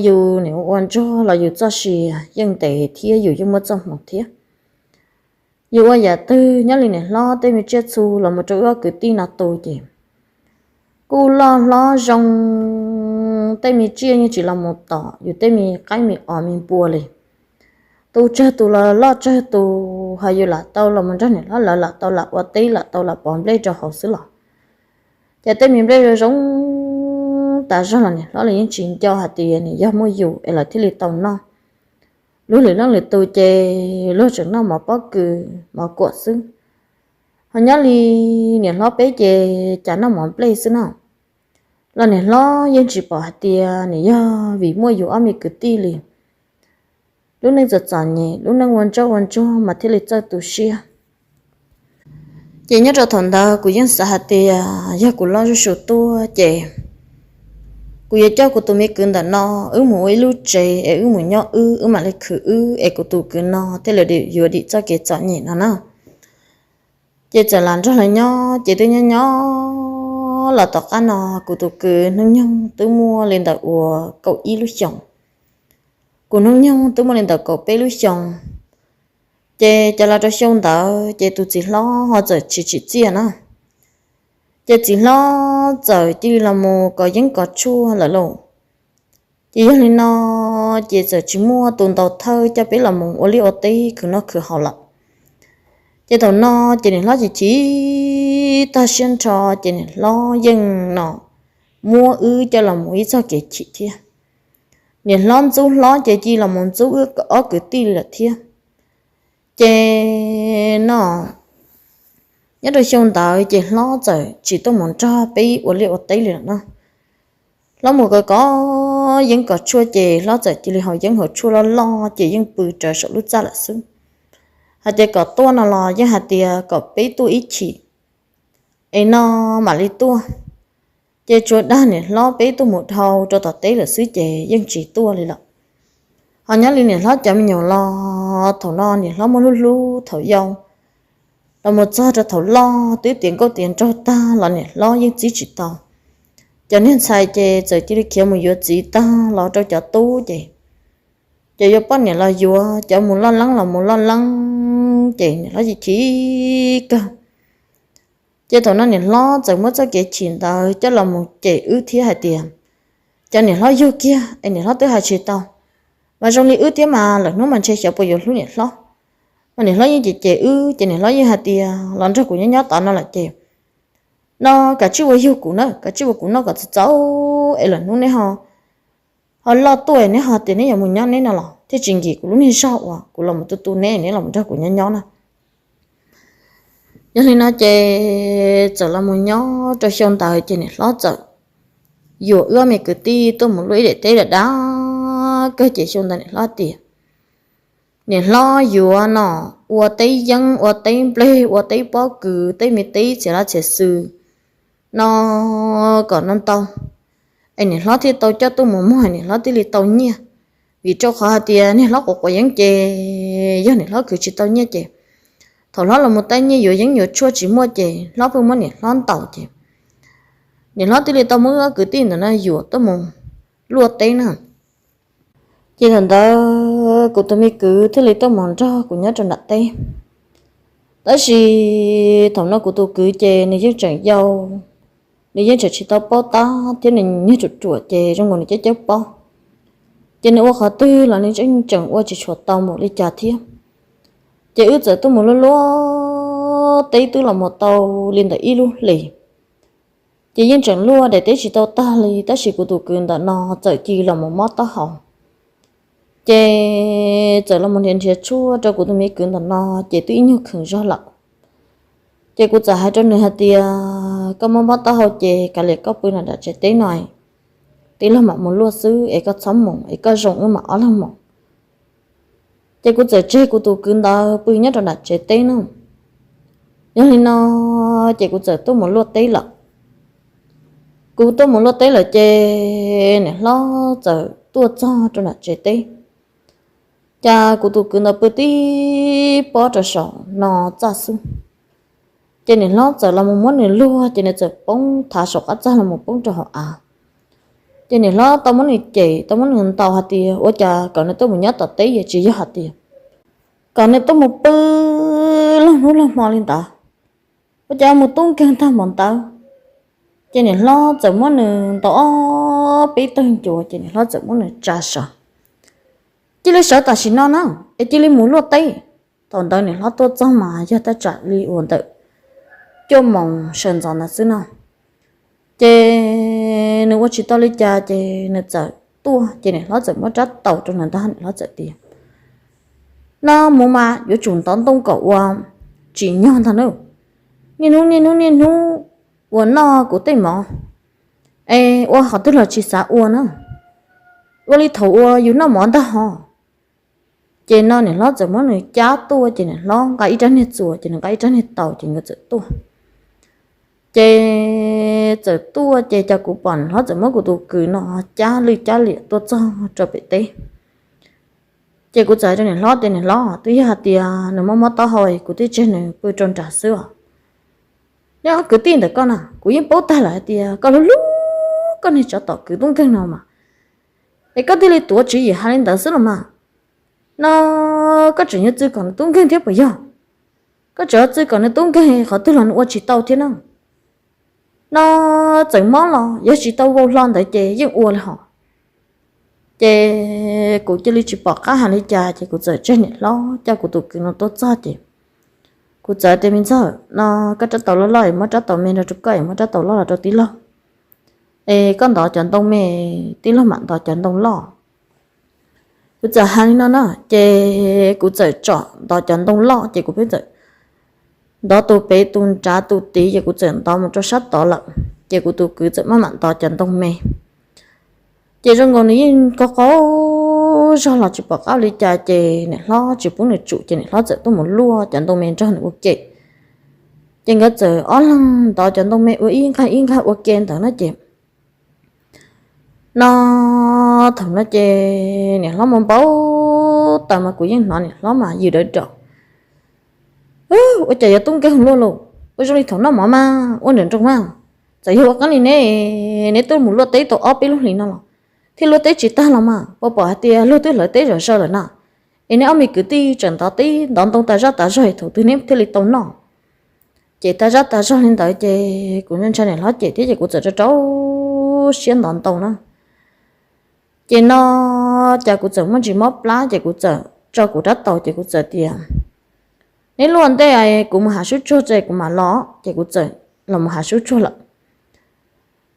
yus nim ua ntsuag los yus txoj sia yeej ntev thiab yus yeej muaj txoj hmoo thiab. Yus ua yam twg nyob li niam hlob tej me tsiaj txhu los mus rau wb ob kwv tij no tu ces kuj loj hlob zoo, tej me tsiaj yeej tsis los mus tom yus tej me qaib me os me npua li. Tus tsawg tus los loj tsawg tus, ho yus lam tau los mus nrog niam hlob lawv lam tau lam ua teb lam tau lam pov nplej rau hauv xwb los, ces tej me nplej zoo zoo tas zog los niam hlob los yeej tsis nco hais tias nws yog muaj yus es lawv thiaj li tau noj. Luag lwm leej lwm tus ces luag tseem noj mov pob kws mov kuam xwb, ho nyob li niam hlob peb ces cas noj mov nplej xwb no. Los niam hlob yeej tsis pom hais tias nws yog vim muaj yus ob me kwv tij li. Lub neej txom txom nyem, lub neej ua ntsoj ua ntsuag mas thiaj li txawj tu siab. Ces nyob rau thaum ntawd kuv yeej xav hais tias yog kuv loj zuj zus tuaj ces kuv yuav coj kuv tus me kwv ntawm no, wb mus ua ib lub tsev es wb mus nyob wb, wb mam li khwv wb es kuv tus kwv no thiaj li yuav dim txoj kev txom nyem no na. Ces txawm lam nrog lawv nyob, ces twb nyob nyob los tom qab no kuv tus kwv hnub nyoog twb muaj li ntawm uas kaum ib lub xyoos, kuv hnub nyoog twb muaj li ntawm kaum peb lub xyoos. Ces cas los rau xyoo ntawd ces tus txiv hlob ho txawm tsis tsim txiaj na. Ces txiv hlob txawm cia li los mus kov yeeb kov tshuaj lawm lauj. Ces yog li no ces txawm tsis muaj tus ntaus thawj coj peb los mus ua liaj ua teb khwv noj khwv haus lawm. Ces thaum no ces niam hlob chim chim tag siab nrho, ces niam hlob yeej no muab wb coj los mus ib txoj kev chim thiab. Niam hlob ntxub hlob ces cia los mus ntxub wb ob kwv tij li lawm thiab. Ces no nyob rau xyoo ntawd ces hlob txawm tsis tuaj mus nrog peb ua liaj ua teb li lawm no. Hlob mus kov kov yeeb kov tshuaj ces hlob txawm cia li haus yeeb haus tshuaj loj loj ces yeej pw rawv saum lub txaj lawm xwb. Hais tias kom tuaj no los yeej hais tias kom peb tuaj ib chim es no mam li tuaj. Ces tsuas dag niam hlob peb tuaj mus dhau rau tom teb lawm xwb ces yeej tsis tuaj li lawm. Ho nyob li niam hlob cov me nyuam los thaum no niam hlob muaj hlub hlub thaum yau los mus txog rau thaum loj twb tiav nkauj tiav nraug tag los niam hlob yeej txib tsis tau. Cov niag ntxhais ces txawm cia li khiav mus yuav txiv tag los rau cov tub ces, ces yuav poj niam los yuav, cov mus loj leeb los mus loj leeb ces niam hlob chim chim kawg. Ces thaum no niam hlob txawm muab txoj kev chim ntawd coj los mus cem wb thiab hais tias, cas niam hlob yug kiag es niam hlob twb hais tsis tau, mas zoo li wb thiab mas lwm hnub mas ntshe xyov puas yuav hlub niam hlob. Mas niam hlob yeej cem cem wb ces niam hlob yeej hais tias los nrog kuv nyob nyob tod no lawm ces no kav tsij ua yug kuv na, kav tsij ua kuv noj kom txaus txaus es lwm hnub neb ho, ho loj tuaj neb ho tias neb yuav mus nyob neb no los thiaj tsis nkim kuv lub niag zog uas kuv los mus tu tu neb, neb los nrog kuv nyob nyob na. Yog li no ces txawm los mus nyob rau xyoo ntawd ces niam hlob txawm yuam wb ob me kwv tij tuaj mus luaj ib daim teb dav dav kawg ces xyoo ntawd niam hlob tias niam hlob yuav no ua teb yeeb ua teb nplej ua teb pob kws tej me teb txiav lab txiav xws no kom no ntau, es niam hlob thiaj tau coj tuaj mus muag niam hlob thiaj li tau nyiaj. Vim rau qhov hais tias niag hlob quav quav yeeb ces yog niam hlob khwv tsis tau nyiaj ces thaum hlob los mus tab nyiaj yuav yeeb yuav tshuaj tsis muaj ces hlob pheej muab niam hlob ntaus ces niam hlob thiaj li tau muab wb ob kwv tij ntawm no yuam tuaj mus luaj teb na. Ces thaum ntawd kuv tus me kwv thiaj li tuaj mus nrog kuv nyob rau nram teb. Tab sis thaum no kuv tus kwv ces nws yeej tseem yau, nws yeej tseem tsis tau paub tab thiab nws niag ruam ruam ces zoo nkaus nws cab cab paub. Ces nws ua qhov twg los nws yeej tseem ua tsis tshua tau npaum li cas thiab. Ces wb txawm tuaj mus luaj luaj teb twb los mus tau li ntawm ib lub hlis. Ces yeej tseem luaj daim teb tsis tau tag li tab sis kuv tus kwv ntawm no txawm cia li los mus mob taub hau. Ces txawm los mus nrhiav nrhiav tshuaj rau kuv tus me kwv ntawm no ces twb ib nyuag kheev zog lawm. Ces kuv txawm hais rau nws hais tias, koj mob mob taub hau ces kav liam koj pw nram tsev teb no, tij laug mam mus luaj xwb es koj txhob mus es koj zoo wb mam ob leeg mus. Ces kuv txawm tseg kuv tus kwv ntawd pw nyob rau nram tsev teb no. Yog li no ces kuv txawm tuaj mus luaj teb lawm. Kuv tuaj mus luaj teb lawm ces niam hlob txawm tuaj txog rau nram tsev teb. Ces kuv tus kwv ntawd pw tib pob rau saum no txaj xwb. Ces niam hlob txawm los mus muab nws luag ces nws txawm poob thav saum qab txaj los mus poob rau hauv av. Ces niam hlob tau muab nws cem tau muab nws ntaus hais tias ua cas kom nws tuaj mus nyob tom teb es tsis yog hais tias kom nws tuaj mus pw lub hnub lub hmo li ntawd, ua cas mus tub nkeeg tag npaum ntawd. Ces niam hlob txawm muab nws ntaus ob peb tawg ncua ces niam hlob txawm muab nws tsa sawv, cia li sawv tam sim no na, es cia li mus luaj teb. Thaum ntawd niam hlob tuaj txog mas yog thaj tsam li uas ntawm cuaj moos sawv ntxov ntawd xwb no. Ces nws ua tsis tau li cas ces nws txawm tuaj ces niam hlob txawm muab rab taus rau nws ntag, niam hlob txawm tias, no mus mas yuav tsum ntov ntoo kom ua tsim nyog ntag na, niaj hnub niaj hnub niaj hnub ua noj kuv tej mov, es ua qhov twg los tsis xav ua na, ua li thaum ua yus noj mov ntag ho. Ces no niam hlob txawm muab nws cab tuaj ces niam hlob nqa ib rab niag txuas ces nws nqa ib rab niag taus ces nkawd txawm tuaj. Ces txawm tuaj ces cas kuv pom niam hlob txawm muab kuv tus kwv no cab lwj cab liam tuaj txog rau pem teb. Ces kuv txawm hais rau niam hlob tias, niam hlob, twb yog hais tias nws mob mob taub hau kuv thiaj tseg nws pw rau nram xwb os. Neb ob kwv tij ntawm koj na kuv yeej paub tag lawm hais tias koj hlub hlub koj niag tsov tom kwv tub nkeeg no mas, es koj thiaj li tuav tswv yim hais li ntawd xwb los mas. No koj tseem yuav txwv kom nws tub nkeeg thiab puas yog? Koj tseem yuav txwv kom nws tub nkeeg qhov twg los nws ua tsis tau thiab na. No txawm mob los yog tsis tau vau hlo ntawd ces yeej ua li hos. Ces kuv cia li tsis pom qab hais li cas ces kuv txawm tseg niam hlob coj kuv tus kwv no tuaj txog ces kuv txawm tias, me ntxawg, no koj rab taus loj loj es muab rab taus me nrog rau koj es muab rab taus loj los rau tij laug, es koj ntov cov ntoo me, tij laug mam ntov cov ntoo loj. Kuv txawm hais li no na ces kuv txawm tsom ntov cov ntoo loj ces kuv pheej txawm ntov tus pem tus nrad tus tid ces kuv txawm ntov mus rau sab tod lawm. Ces kuv tus kwv txawm maj mam ntov cov ntoo me. Ces zoo nkaus nws yeej qaug qaug zog los tsis pom qab li cas ces niam hlob tsis pub nws tsum ces niam hlob txawm tuaj mus luaj cov ntoo me nrog nws ua ke. Ces nkawd txawm ob leeg ntov cov ntoo me ua ib nqag ib nqag ua ke ntawd na ces no thaum no ces niam hlob mus npau taws mas kuv yeej hnov niam hlob mas yws dawv dom, ua cas yuav tub nkeeg luaj los, ua zoo li thaum noj mov mas ua nram nroos mas, txawm yog ua qeeb li neb, neb twb mus luaj teb tau ob peb lub hlis no los thiaj luaj teb tsis tag los mas, puas pom hais tias luag twb hlawv teb zom zaws lawm na, es neb ob me kwv tij tseem ntov teb ntov ntoo tas zaj tas zog thaum twg neb thiaj li tau noj. Ces tas zaj tas zog li ntawd ces kuv ntshai niam hlob cem thiab ces kuv txawm rau rau siab ntov ntoo na. Ces no cas kuv txawm muaj ntsis mob plab ces kuv txawm tso kuv rab taus ces kuv txawm tias, neb luaj ntej kuv mus hav sub tsuag tso kuv mam los. Ces kuv txawm los mus hav sub tsuag lawm.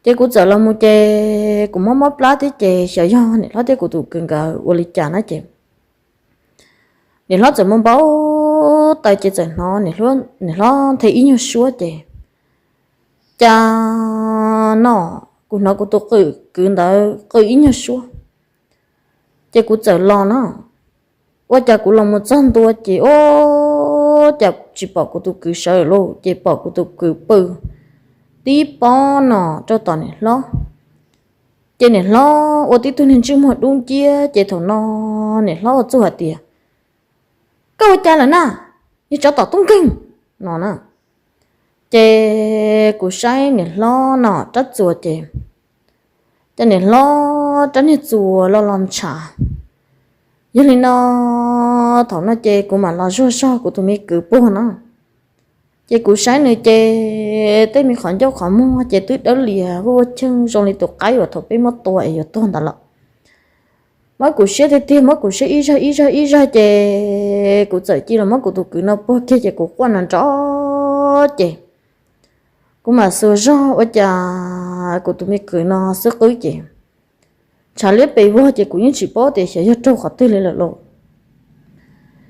Ces kuv txawm los mus ces kuv mob mob plab thiab ces xyov yog niam hlob thiab kuv tus kwv nkawd ua li cas na ces niam hlob txawm mus npau taws ces txawm hnov niam hlob nthe ib nyuag suab ces cas no kuv hnov kuv tus kwv ntawd qw ib nyuag suab. Ces kuv txawm los na, ua cas kuv los mus txog ntua ces ua cas tsis pom kuv tus kwv sawv lauj, ces pom kuv tus kwv pw tib pob no rau tom niam hlob. Ces niam hlob ua tib tug niag ntsej muag dub nciab ces thaum no niam hlob ua txuj hais tias, koj ua cas lawm na, niag tsov tom tub nkeeg no na. Ces kuv saib niam hlob no rab txuas ces cas niam hlob rab niag txuas los los ntshav. Yog li no thaum no ces kuv mam los zuag zog kuv tus me kwv puag no. Ces kuv saib nws ces tej me qhov ncauj qhov muag ces twb dawb lias ua cheej zoo li tus qaib uas thaum peb muab tua es yuav tuag ntawd lawm. Muab kuv siab tiag tiag, muab kuv siab ib zag ib zag ib zag ces kuv txawm cia li muab kuv tus kwv no puag kiag ces kuv quaj nrov nrov ces kuv mam xuas zog ua cas kuv tus me kwv no xub qwb ces ntshav liab pes vog ces kuv yeej tsis paub tias xyov yog raug qhov twg li lawm lauj.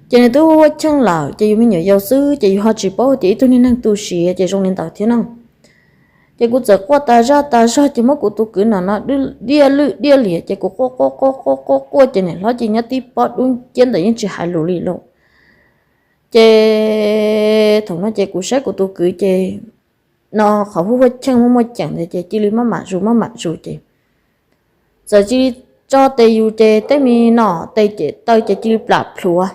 Ces nws twb ua cheej lawm ces yus me nyuam yaus xwb ces yus ho tsis paub tias ib tug niag neeg tu siav ces zoo li ntawd thiab na. Ces kuv txawm quaj tas zaj tas zog ces muab kuv tus kwv no no diaj lwj diaj liam ces kuv quaj quaj quaj quaj quaj quaj ces niam hlob ces nyob tib pob dub nciab ntawm yeej tsis hais lus li lauj. Ces thaum no ces kuv saib kuv tus kwv ces no qhov huaj huaj cheej muaj muaj ceem ntawd ces cia li maj mam zus maj mam zus ces txawm cia li tso tes yus ces tej me no tes ces taw ces cia li plam plhuav,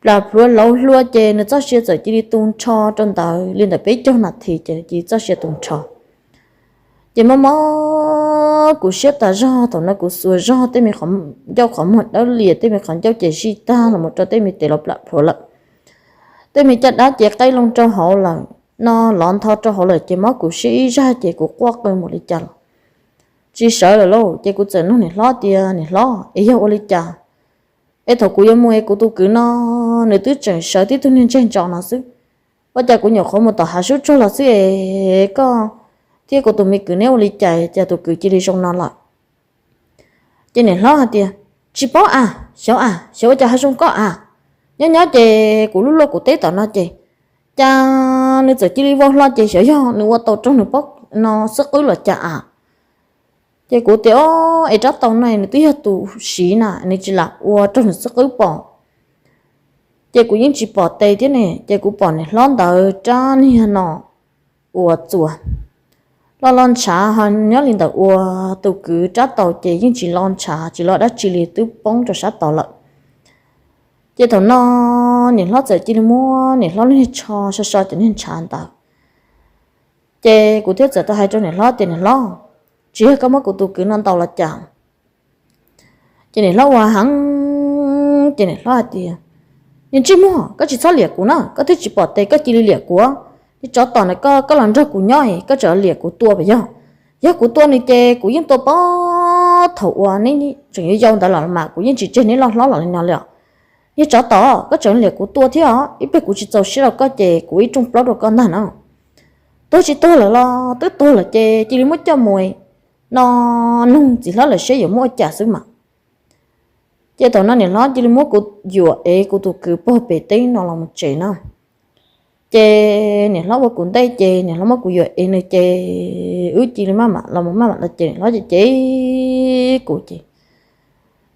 plam plhuav lauv hlua ces nws txoj sia txawm cia li tu nrho rau ntawd li ntawm peb caug nas this ces cia li txoj sia tu nrho. Ces mob mob kuv siab tas zog, thaum no kuv xuas zog tej me qhov ncauj qhov muag dawb lias, tej me qhov ncauj ces zij tag los mus rau tej me tes los plam plhuav lawm. Tej me caj dab ces qaij loo rau hauv lawm, no lov ntho rau hauv lawm ces mob kuv siab ib zaj ces kuv quaj qw npaum li cas los tsis sawv lawm lauj. Ces kuv txawm nug niam hlob tias, niam hlob, es yog ua li cas es thaum kuv yuav mus es kuv tus kwv no nws twb tseem sawv tib tug niag ntseg ntso no xwb, ua cas kuv nyuam qhuav mus tom hav sub tsuag los xwb es koj thiab kuv tus me kwv neb ua li cas cas tus kwv cia li zoo no lawm? Ces niam hlob hais tias, tsis paub a, xyov a, xyov ua cas ho zoo koj a. Nyob nyob ces kuv lub luaj kuv teb tom no ces cas nws txawm cia li vau hlo ces xyov yog nws ua tau raug nws pob no xwb qwb los cas a. Ces kuv tias, o, es rab taus no nws twb yog tus siv na, nws tsis lam ua raug nws xwb qwb pom. Ces kuv yeej tsis pom tes thiab ne, ces kuv pom niam hlob ntawd rab niag no uas txuas los los ntshav ho nyob li ntawm uas tus kwv rab taus ces yeej tsis los ntshav tsis los dab tsi li, twb poob rau sab tod lawm. Ces thaum no niam hlob txawm cia li muab niam hlob lub niag tsho so so cov niag ntshav ntawd. Ces kuv thiaj txawm tau hais rau niam hlob tias, niam hlob, tsis yog koj muab kuv tus kwv no ntaus los cas? Ces niam hlob ua heev, ces niam hlob hais tias, niag ntsej muag, koj tsis txhob liam kuv na, koj twb tsis pom tes koj cia li liam kuv. Niag tsov tom na, koj, koj los nrog kuv nyob es koj tseem liam kuv tua puas yog? Yog kuv tua nws ces kuv yeej tua pob thaum uas neb tseem yau yau ntawd los mas kuv yeej tsis tseg neb loj hlob los li no li os. Niag tsov tom, koj tseem liam kuv tua thiab os, ib pliag kuv tsis txaus siab rau koj ces kuv ib rooj plaub rau koj ntag na. Tuag tsis tuag lawm los twb tuag lawm ces cia li muab coj mus no nug txiv hlob lawv seb yuav muab ua cas xwb mas. Ces thaum no niam hlob cia li muab kuv yuam ev kuv tus kwv puag pem teb no los mus tsev na. Ces niam hlob ua kuv ntej ces niam hlob muab kuv yuam ev nws ces wb cia li maj mam los mus maj mam los ces niam hlob ces cem kuv ces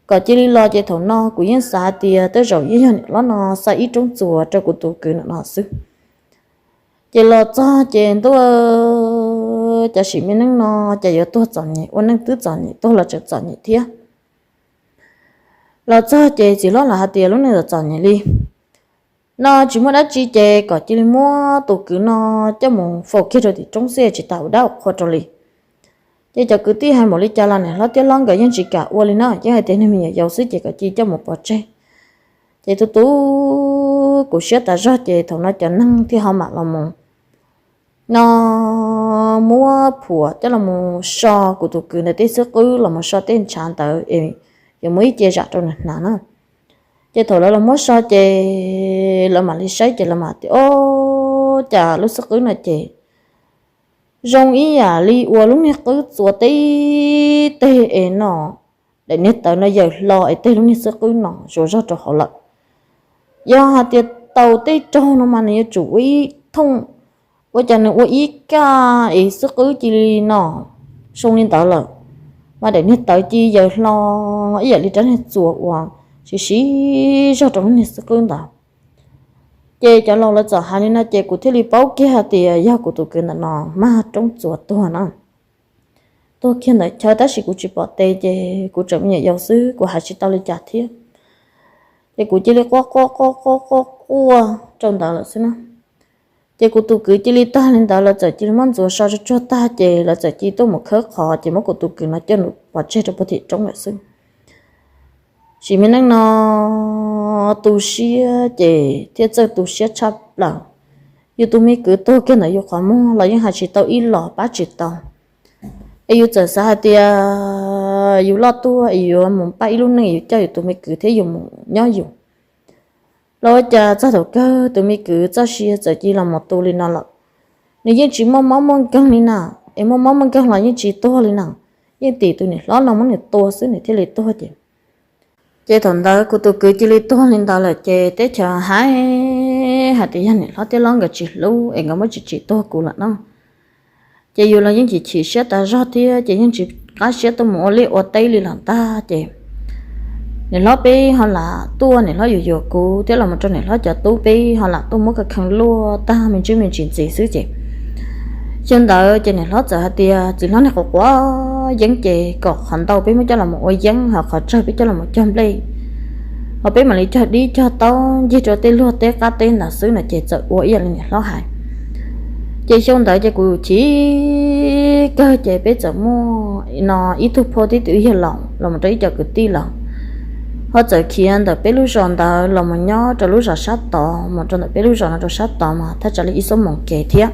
kom cia li los ces thaum no kuv yeej xav tias tej zaum yeej yog niam hlob no xa ib roob txuas rau kuv tus kwv no no xwb. Ces los txog ces ntuj, cas sim me neej no cas yuav tuag txom nyem, ua neej twb txom nyem tuag los tseem txom nyem thiab. Los txog ces txiv hlob los hais tias lub neej txom nyem li no tsis muaj dab tsi ces kom cia li muab tus kwv no coj mus faus kiag rau tim roob xwb tsis tas ua dab ua qhua rau li. Ces cov kwv tij hais npaum li cas los niam hlob thiab hlob nkawd yeej tsis kam ua li na, yeej hais tias niag me nyuam yaus xwb ces kom cia li coj mus pov tseg. Ces tu tu kuv siab tas zog ces thaum no cov neeg thiaj ho mam los mus no muab phuam coj los mus so kuv tus kwv ntawd tej xwb qwb los mus so tej ntshav ntawd es yuav muab ib ce zam rau nws hnav na. Ces thaum lawv los muab so ces lawv mam li saib ces lawv mam tias, o, cas lub xwb qwb no ces zoo ib yam li uas lub niag qwb txuas teb teg es no daim niag tawv no yaws hlo es teg lub niag xwb qwb no zuav zog rau hauv lawm. Yog hais tias tau tej raug no mas nws yuav tsum ua ib thooj, ua cas nws ua ib kaj es xwb qwb cia li no zoo li ntawd lawm, mas daim niag tawv cia li yaws hlo ib yam li rab niag txuas uas siv siv zog rau lub niag xwb qwb ntawd. Ces cov laus lawv txawm hais li no ces kuv thiaj li paub kiag hais tias yog kuv tus kwv ntawm no mag roob txuas tuag na. Tuag kiag ntawd chaw tab sis kuv tsis pom tes ces kuv tseem me nyuam yaus xwb kuv hais tsis tau li cas thiab. Ces kuv cia li quaj quaj quaj quaj quaj quaj rau ntawd lawm xwb na. Ces kuv tus kwv cia li tag li ntawd lawv txawm cia li muab ntxuav so tsuag tsuag tag ces lawv txawm cia li tuaj mus khawb qhov ces muab kuv tus kwv no coj pov tseg rau puag tim roob lawm xwb. Sim me neej no tu siab ces thiaj txawj tu siab tshaj plaws. Yus tus me kwv tuag kiag ntawm yus qhov muag los yeej hais tsis tau ib los pab tsis tau. Es yus txawm xav hais tias yus loj tuaj es yuav mus pab ib lub neej yus coj yus tus me kwv thiab yus mus nyob yus. Los ua cas txog thaum kawg tus me kwv txoj sia txawm cia li los mus tu li no lawm. Nws yeej tsis muaj mob muaj nkeeg li na, es muaj mob muaj nkeeg los yeej tsis tuag li na. Yeej tim tus niam hlob no muab nws tua xwb nws thiaj li tuag ces Ces thaum ntawd kuv tus kwv cia li tuag li ntawd lawm ces teb chaws hais, hais tias yog niam hlob thiab hlob nkawd tsis hlub es nkawd muab tsim tsim tuag kuv lawm no. Ces yus los yeej chim chim siab tas zog thiab ces yeej tsis qab siab tuaj mus ua liaj ua teb li los ntag ces niam hlob peb ho lam tuaj, niam hlob yuav yuav kuv thiab los mus rau niam hlob cov tub peb ho lam tuaj muab ka khee luaj tag me ntsis me ntsis ntxiv xwb ces xyoo ntawd ces niam hlob txawm hais tias txiv hlob niag quav quav yeeb ces kom qhov ntau peb muab coj los ua yeeb, ho qhov tsawg peb coj los cog nplej, ho peb mam li cog dib cog taub ncig rau tej luag teb qab teb ntawd xwb no ces txawm ua ib yam li niam hlob hais. Ces xyoo ntawd ces kuv chim kawg ces peb txawm muaj no ib tug phauj thiab tus yawg laus los mus rau ib co kwv tij los ho txawm khiav ntawm peb lub zos ntawd los mus nyob rau lub zos sab tod, mus rau ntawm peb lub zos no rau sab tod mas thaj tsam li ib xuab moos kev thiab.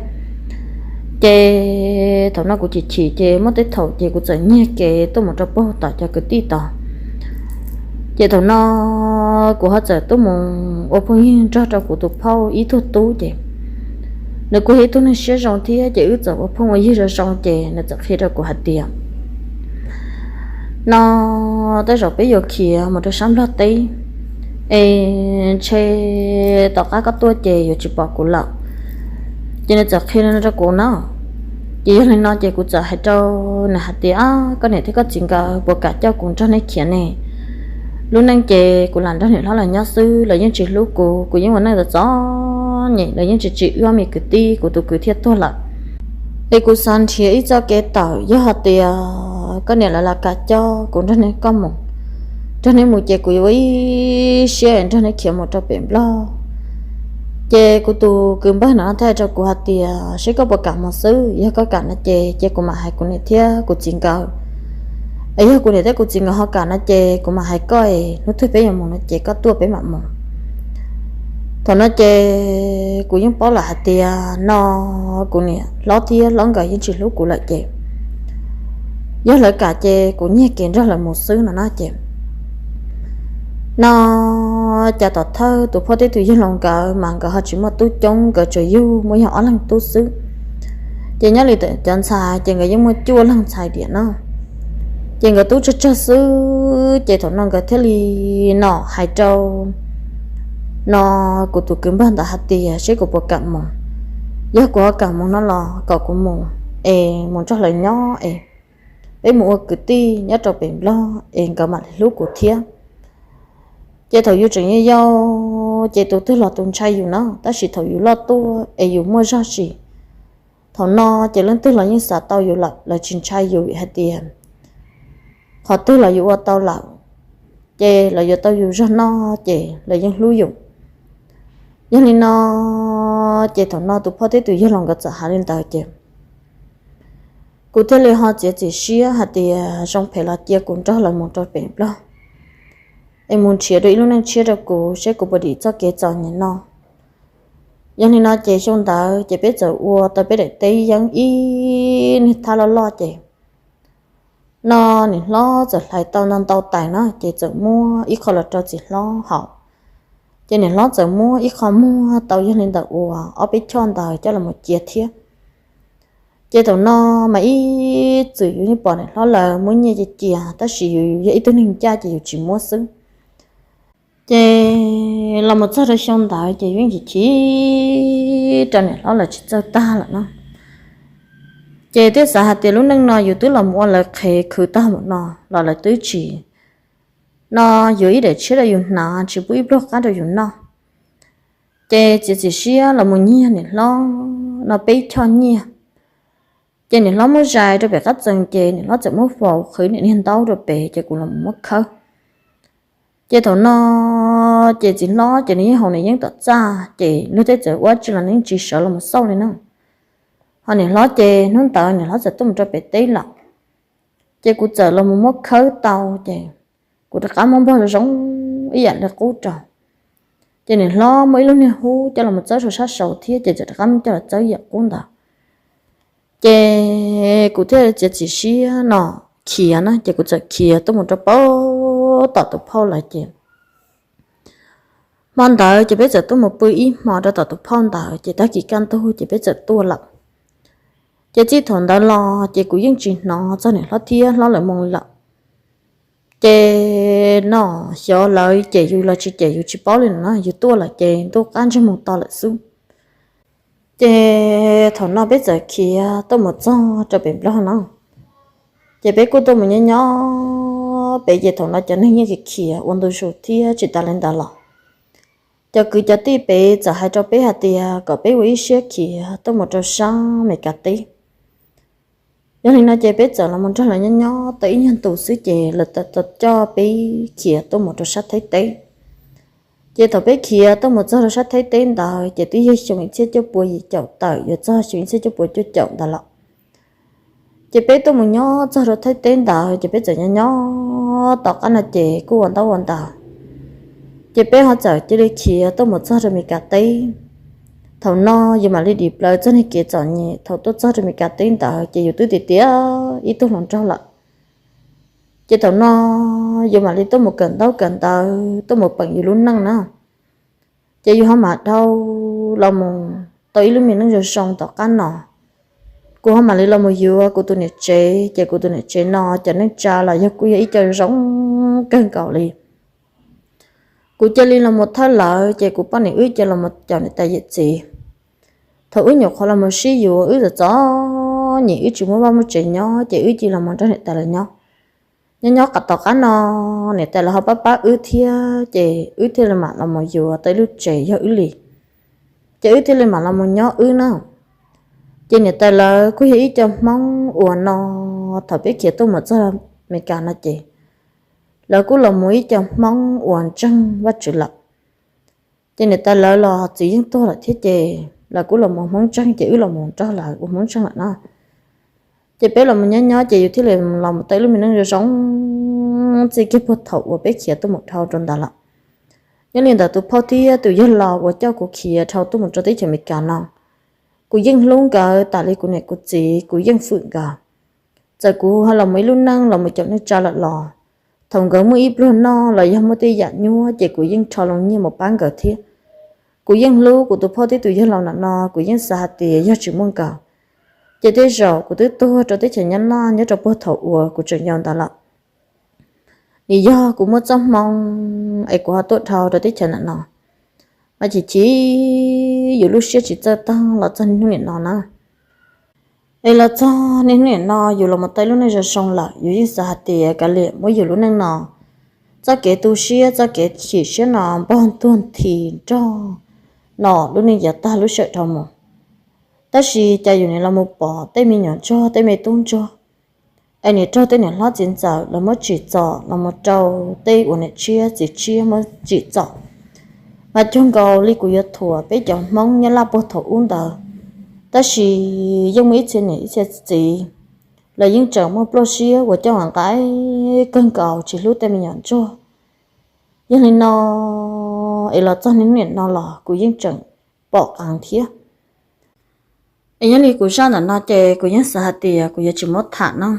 Ces thaum no kuv chim chim ces muaj tej thaum ces kuv txawm nyiag kev tuaj mus rau puag tom cov kwv tij tod. Ces thaum no kuv ho txawm tuaj mus ua phooj ywg nrog rau kuv tus phauj ib tug tub ces nws kuj yog ib tug neeg siab zoo thiab ces wb txawm ua phooj ua ywg zoo zoo ces nws txawm qhia rau kuv hais tias no tej zaum peb yuav khiav mus rau sab Nplog teb es ntshe tom qab koj tuaj ces yuav tsis pom kuv lawm. Ces nws txawm qhia li no rau kuv no. Ces yog li no ces kuv txawm hais rau nws hais tias, koj niam thiab koj txiv nkawd puas kam coj kuv nrog neb khiav ne? Lub neej ces kuv lam nrog niam hlob lawv nyob xwb, lawv yeej tsis hlub kuv, kuv yeej ua neej txom txom nyem, lawv yeej tsis tsim wb ob me kwv tij, kuv tus kwv thiaj tuag lawm. Es kuv xav nrhiav ib txoj kev tawm, yog hais tias koj niam lawv lam kam coj kuv nrog neb, koj mus, nrog neb mus ces kuv yuav ua ib siab nrog neb khiav mus rau pem Nplog. Ces kuv tus kwv npawg no thiaj hais rau kuv hais tias, seb koj puas kam mus xwb, yog koj kam no ces cia kuv mam hais kuv niam thiab kuv txiv nkawd. Es yog kuv niam thiab kuv txiv nkawd ho kam no ces kuv mam hais koj es hnub twg peb yuav mus no ces koj tuaj peb mam mus. Thaum no ces kuv yeej paub lawm hais tias no kuv niam hlob thiab hlob nkawd yeej tsis hlub kuv lawm ces yog lawv kam ces kuv nyiag kev nrog lawv mus xwb no na ces no cas tom thawj tus phauj thiab tus yawg laus nkawd mas nkawd ho tsis muaj tub coob, nkawd tsuas yug muaj yog ob leeg tub xwb. Ces nyob li cov ntxhais ces nkawd yeej muaj cuaj leeg ntxhais tiam no, ces nkawd tub tsawg tsawg xwb. Ces thaum no nkawd thiaj li no hais rau no kuv tus kwv npawg ntawd hais tias seb kuv puas kam mus. Yog kuv ho kam mus no los kom kuv mus es mus nrog lawv nyob es peb mus ua kwv tij nyob rau pem Nplog es nkawd mam li hlub kuv thiab. Ces thaum yus tseem yau yau ces tus twg los tus ntshai yus na, tab sis thaum yus loj tuaj es yus muaj zog sis, thaum no ces leej twg los yeej xav tau yus lawm, lawv tsis ntshai yus vim hais tias qhov twg los yus ua tau lawm, ces lawv yuav tau yus zog noj ces lawv yeej hlub yus. Yog li no ces thaum no tus phauj thiab tus yawg laus nkawd txawm hais li ntawd ces kuv thiaj li ho txiav txim siab hais tias zoo phem los cia kuv nrog lawv mus rau pem Nplog es mus nrhiav dua ib lub neej tshiab rau kuv seb kuv puas dim txoj kev txom nyem no. Yog li no ces xyoo ntawd ces peb txawm ua tau peb daim teb yeeb ib niag thab loj loj ces no niam hlob txawm hlais tau ntau ntau tais no ces txawm muab ib qho los rau txiv hlob haus. Ces niam hlob txawm muab ib qho muag tau yog li ntawm uas ob peb choj ntawd coj los mus cia thiab. Ces thaum no mas ib txwm yus yeej pom niam hlob lawv muab nyiaj cia cia, tab sis yus yog ib tug neeg ncaj ces yus tsis muab xwb. Ces los mus txog rau xyoo ntawd ces yeej chim chim rau niam hlob lawv tsis txawj tag lawm no. Ces thiaj xav hais tias lub neej no yus twb los mus ua lawv qhev khwv tag mus no los lawv twb tsis no yuav ib daim tshiab rau yus hnav, tsis pub ib pluag qab rau yus noj. Ces txiav txim siab los mus nyiag niam hlob no peb choj nyiaj. Ces niam hlob muab zais rau pem qab txee ces niam hlob txawm muab faus qhwv niam niag ntaub rau pem ces kuv los muab khawb. Ces thaum no ces txiv hlob ces nws yeej haus nws yeeb tom txaj ces luag tej txawm ua tsi los nws yeej tsis sawv los mus xauj li na. Ho niam hlob ces hnub ntawd niam hlob txawm tuaj mus rau pem teb lawm. Ces kuv txawm los mus muab khawb tau ces kuv rov qab muab npog zoo ib yam li qub rau. Ces niam hlob muaj ib lub niag hub coj los txawb rau sab saud thiab ces txawm rov qab muab coj los txawb ib yam qub ntawd. Ces kuv thiaj txiav txim siab no khiav na ces kuv txawm khiav tuaj mus rau pem tom tus phauj lawv ces hmo ntawd ces peb txawm tuaj mus pw ib hmo rau tom tus phauj ntawd ces tag kis kaj ntug ces peb txawm tuaj lawm. Ces txij thaum ntawd los ces kuv yeej tsis hnov txog niam hlob thiab hlob lawv moo lawm. Ces no xyov lawv cem yus los tsis cem yus tsis paub li no, yus tuaj lawm ces ntuj qab ntsej muag to lawm xwb. Ces thaum no peb txawm khiav tuaj mus txog rau pem Nplog no, ces peb kuj tuaj mus nyob nyob pem, ces thaum no cov neeg yeej khiav khiav ua ntu zus thiab tsis tas li ntawd los cov kwv cov tij pem txawm hais rau peb hais tias kom peb ua ib siab khiav tuaj mus rau sab Amelikas teb. Yog li no ces peb txawm los mus nrog lawv nyob nyob tau ib nyuag ntu xwb ces lawv txawm coj peb khiav tuaj mus rau sab Thaib teb. Ces thaum peb khiav tuaj mus txog rau sab Thaib teb ntawd ces twb yog xyoo ib txhiab cuaj pua yim caum tawm yuav txog xyoo ib txhiab cuaj pua cuaj caum ntawd lawm. Ces peb tuaj mus nyob txog rau Thaib teb ntawd ces peb txawm nyob nyob tom qab no ces kuj ua ntaub ua ntawv, ces peb ho txawm cia li khiav tuaj mus txog rau Amelikas teb. Thaum no yus mam li dim plaws txog niag kev txom nyem thaum tuaj txog rau Amelikas teb ntawd ces yus twb tiav tiav ib tug hluas nraug lawm. Ces thaum no yus mam li tuaj mus kawm ntaub kawm ntawv tuaj mus peem yus lub neej na. Ces yus ho mam dhau los mus tau ib lub me neej zoo zoo tom qab no. Kuv ho mam li los mus yuav kuv tus niam tsev, ces kuv tus niam tsev no cov neej tsa los yog kuj yog ib co zoo kawg nkaus li. Kuv cia li los mus thawj lawv ces kuv poj niam wb cia los mus caum niam tais yawm txiv. Thaum wb nyuam qhuav los mus sib yuav wb txom txom nyem wb tsis muaj vaj muaj tsev nyob ces wb cia los mus nrog niam tais lawv nyob. Nyob nyob tom qab no niam tais lawv ho pab pab wb thiab ces wb thiaj li mam los mus yuav tau ib lub tsev yog wb li, ces wb thiaj li mam los mus nyob wb na. Ces niam tais lawv kuj yog ib co Hmoob uas no thaum peb khiav tuaj mus txog Amelikas no ces lawv kuj los mus ib co Hmoob uas ntseeg Vajtswv lawm. Ces niam tais lawv los txiv yeej tuag lawm thiab ces lawv kuj los mus Hmoob ntseeg ces wb los mus nrog lawv ua Hmoob ntseeg lawm na. Ces peb los mus nyob nyob ces yus thiaj li los mus tau ib lub me neej zoo zoo txij kiag puag thaum uas peb khiav tuaj mus dhau rau ntawd lawm. Nyob li ntawd tus phauj thiab tus yawg laus uas coj kuv khiav dhau tuaj mus rau teb chaws Amelikas no, kuv yeej hlub nkawd tas li kuv niam kuv txiv, kuv yeej fwm nkawd. Txawm kuv ho los mus ib lub neej los mus caum neej tsa lawm los thaum nkawd muaj ib pluag noj los yog muaj tej yam nyuaj ces kuv yeej rho loo nyiaj mus pab nkawd thiab. Kuv yeej hlub kuv tus phauj thiab tus yawg laus ntawm no, kuv yeej xav hais tias yog tsis muaj nkawd ces tej zaum kuv twb tuag rau teb chaws Nyab Laj nyob rau puag thaum uas kuv tseem yau ntawd lawm. Nws yog kuv muaj txoj hmoo es kuv ho tuaj dhau rau teb chaws ntawm no, mas chim chim yus lub siab tsis txawj tag los txog niaj hnub niam no na. Es los txog niaj hnub niam no yus los mus tau lub neej zoo zoo lawm, yus yeej xav hais tias kav liam muab yus lub neej no txoj kev tu siab txoj kev chim siab no npog ntuag nthi nrog no lub neej yav tag lub sij hawm dhau mus. Tab sis cas yus nim los mus pom tej me nyuam ntsuag tej me tub ntsuag es nim raug tej niam hlob txiv ntxawm los muab tsim txom, los mus rau tej uas niam tshiab txiv tshiab muab tsim txom, mas cuag nkaus li kuv yuav thuam peb cov Hmoob Nyab Laj puag thaum ub ntawd. Tab sis yeej muaj ib txhia niam ib txhia txiv, lawv yeej tseem muaj pluaj siab uas coj nqaij kawg nkaus tsis hlub tej me nyuam ntsuag. Yog li no es los txog niaj hnub niam no los kuv yeej tseem pom qees thiab. Es nyob li kuv zaj ntawm no ces kuv yeej xav hais tias kuv yuav tsis muab tham no,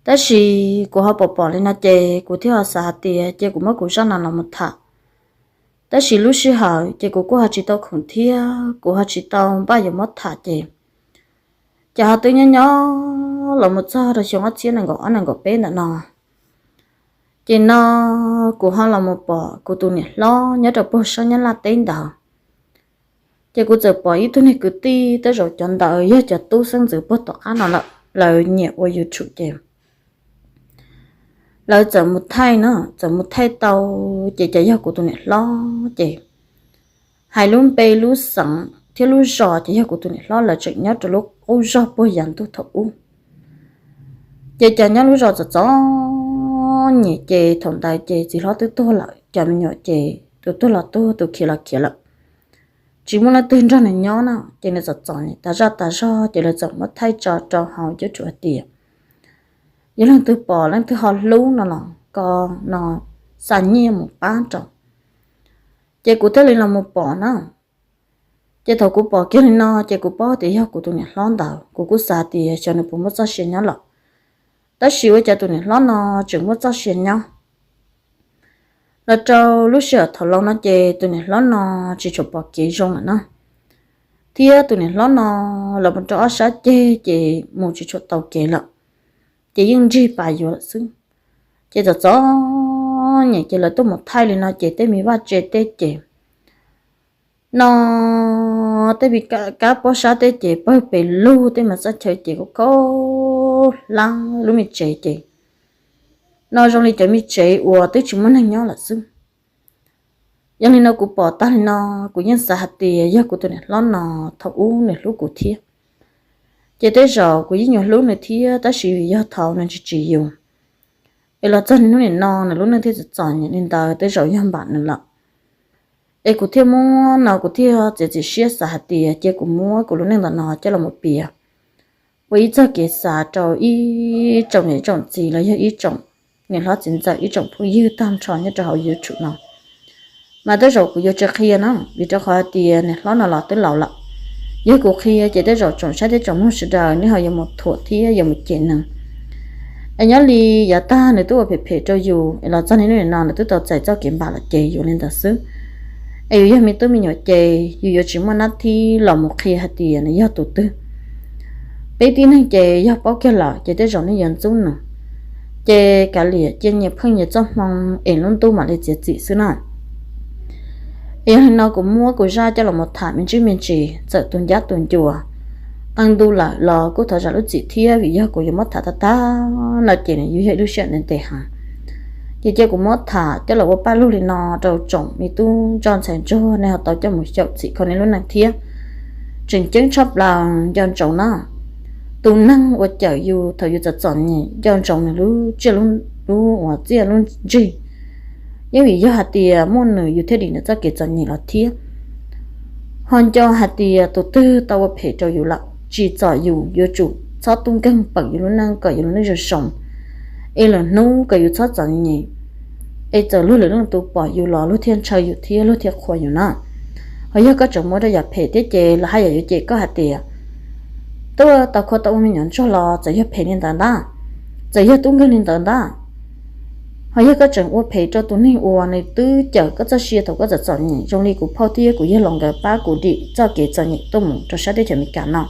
tab sis kuv ho pom pom li no ces kuv thiaj ho xav hais tias cia kuv muab kuv zaj no los mus tham. Tab sis lub sij hawm ces kuv kuj ho tsis tau khoom thiab kuv ho tsis tau npaj yuav muab tham ces, ces ho twb nyob nyob los mus txog rau xyoo ob txhiab nees nkaum ob nees nkaum peb ntawm no, ces no kuv ho los mus pom kuv tus niam hlob nyob rau puag sab Nyab Laj teb ntawd. Ces kuv txawm pom ib tug niag kwv tij, tej zaum cov ntawd yog cov tub xeeb ntxwv puag tom qab no lawm, lawv nyiam ua YouTube ces lawv txawm mus thaij no, txawm mus thaij tau, ces cas yog kuv tus niam hlob ces hais lub npe lub xeem thiab lub zos ces yog kuv tus niam hlob lawv tseem nyob rau lub qub zos puag yav ntuj thaum ub. Ces cas nyob lub zos txom txom nyem ces thaum ntawd ces txiv hlob twb tuag lawm, cov me nyuam ces tus tuag los tuag tus khiav los khiav lawm, tsis muaj leej twg nrog nws nyob no ces nws txom txom nyem tas zaj tas zog ces lawv txawm muab thaij tso rau hauv YouTube hais tias yog leej twg pom leej twg ho hlub no los ko no xa nyiaj mus pab rau. Ces kuv thiaj li los mus pom na. Ces thaum kuv pom kiag li no ces kuv paub tias yog kuv tus niam hlob ntawd, kuv kuj xav tias xyov nws puas muaj txoj sia nyob lawm. Tab sis ua cas tus niam hlob no tseem muaj txoj sia nyob. Los rau lub sij hawm thaum laus no ces tus niam hlob no tsis tshua pom kev zoo lawm na, thiab tus niam hlob no los mus rau ob sab ceg ces mus tsis tshua tau kev lawm, ces yeej nrig pas yuav lawm xwb. Ces txom txom nyem ces lawv tuaj mus thaij li no ces tej me vaj tse teb ces no tej me kab pob sab teb ces pawg pes lug, tej mas txaj chaw ces kuj khaub hlab lub me tsev ces no zoo li cov me tsev uas twb tsis muaj neeg nyob lawm xwb. Yog li no kuv pom tag li no, kuv yeej xav hais tias yog kuv tus niam hlob no thaum ub nws hlub kuv thiab, ces tej zaum kuv yeej yuav hlub nws thiab, tab sis yog thaum nws tsis tsim yus es los txog hnub nim no nws lub neej thiaj txom txom nyem li ntawd, tej zaum yog npam nws lawm. Es kuv thiaj muab no kuv thiaj txiav txim siab xav hais tias cia kuv muab kuv lub neej ntawm no coj los mus piav ua ib txoj kev xav rau ib tsoom niam tsoom txiv los yog ib tsoom niam hlob txiv ntxawm, ib tsoom phooj ywg tag nrho nyob rau hauv YouTube no. Mas tej zaum kuv yuav tsis qhia na, vim rau qhov hais tias niam hlob no los twb laus lawm. Yog kuv qhia ces tej zaum tsoom saib thiab tsoom mloog sawv daws nej ho yuav mus thuam thiab yuav mus cem nws. Es nyob li yav tag nws twb ua phem phem rau yus es los txog niaj hnub nim no nws twb tau txais txoj kev npam los ces yus li ntawd xwb. Es yus yog me tub me nyuam ces yus yuav tsis muaj nab thib los mus qhia hais tias nws yog tus twg. Peb tib neeg ces yog paub kiag lawm ces tej zaum nej yuav ntxub nws, ces kav liam cia nyias pheej nyias txoj hmoo es lub ntuj mam li txiav txim xwb na. Es yog li no kuv muab kuv zaj coj los mus tham me ntsis me ntsis, txawm tus ncab tus ncua qee ntu lawm los kuj thov zam lub txim thiab, vim yog kuv yuav muab tham tag tag no ces nws yuav yog ib lub sij hawm ntev ntev heev. Ces cia kuv muab tham coj los ua paj lug li no rau tsoom me tub ntsuag ntxhais ntsuag nej ho tau coj mus xyaum txim kho nej lub neej thiab. Tseem ceeb tshaj plaws nco ntsoov na, tus neeg uas cawm yus thaum yus txom txom nyem nco ntsoov nws lub tsiaj lub uas txiaj lub ntsig, yeej vim yog hais tias muaj nws yus thiaj dim nws txoj kev txom nyem los thiab. Ho nco hais tias tus twg tau ua phem rau yus lawm tsim txom yus, yuav tsum txhob tub nkeeg pawm yus lub neej kom yus lub neej zoo zoo, es lwm hnub kom yus txhob txom nyem, es txawm luag lwm leej tus pom yus los luag thiaj ntshaw yus thiab luag thiaj qhuas yus na. Ho yog koj tseem muaj rau yam phem thiab ces lawv haj yam yuav cem koj hais tias tuaj tau kho tau ua me nyuam ntsuag los txawm yog phem li ntawd ntag, txawm yog tub nkeeg li ntawd ntag. Ho yog koj tseem ua phem rau tus neeg uas nws twb cawm koj txoj sia thaum koj txom txom nyem, zoo li kuv phauj thiab kuv yawg laus nkawd pab kuv dim txoj kev txom nyem tuaj mus rau sab teb chaws Amelikas no,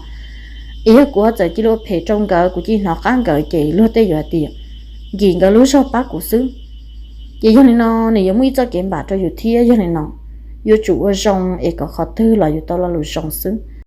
es yog kuv ho txawm cia li ua phem rau nkawd, kuv cia li hnov qab nkawd ces luag tej yuav hais tias nkim nkawd lub zog pab kuv xwb. Ces yog li no nws yuav muaj ib txoj kev npam rau yus thiab. Yog li no yuav tsum ua zoo es kom qhov twg los yus tau lo lus zoo xwb.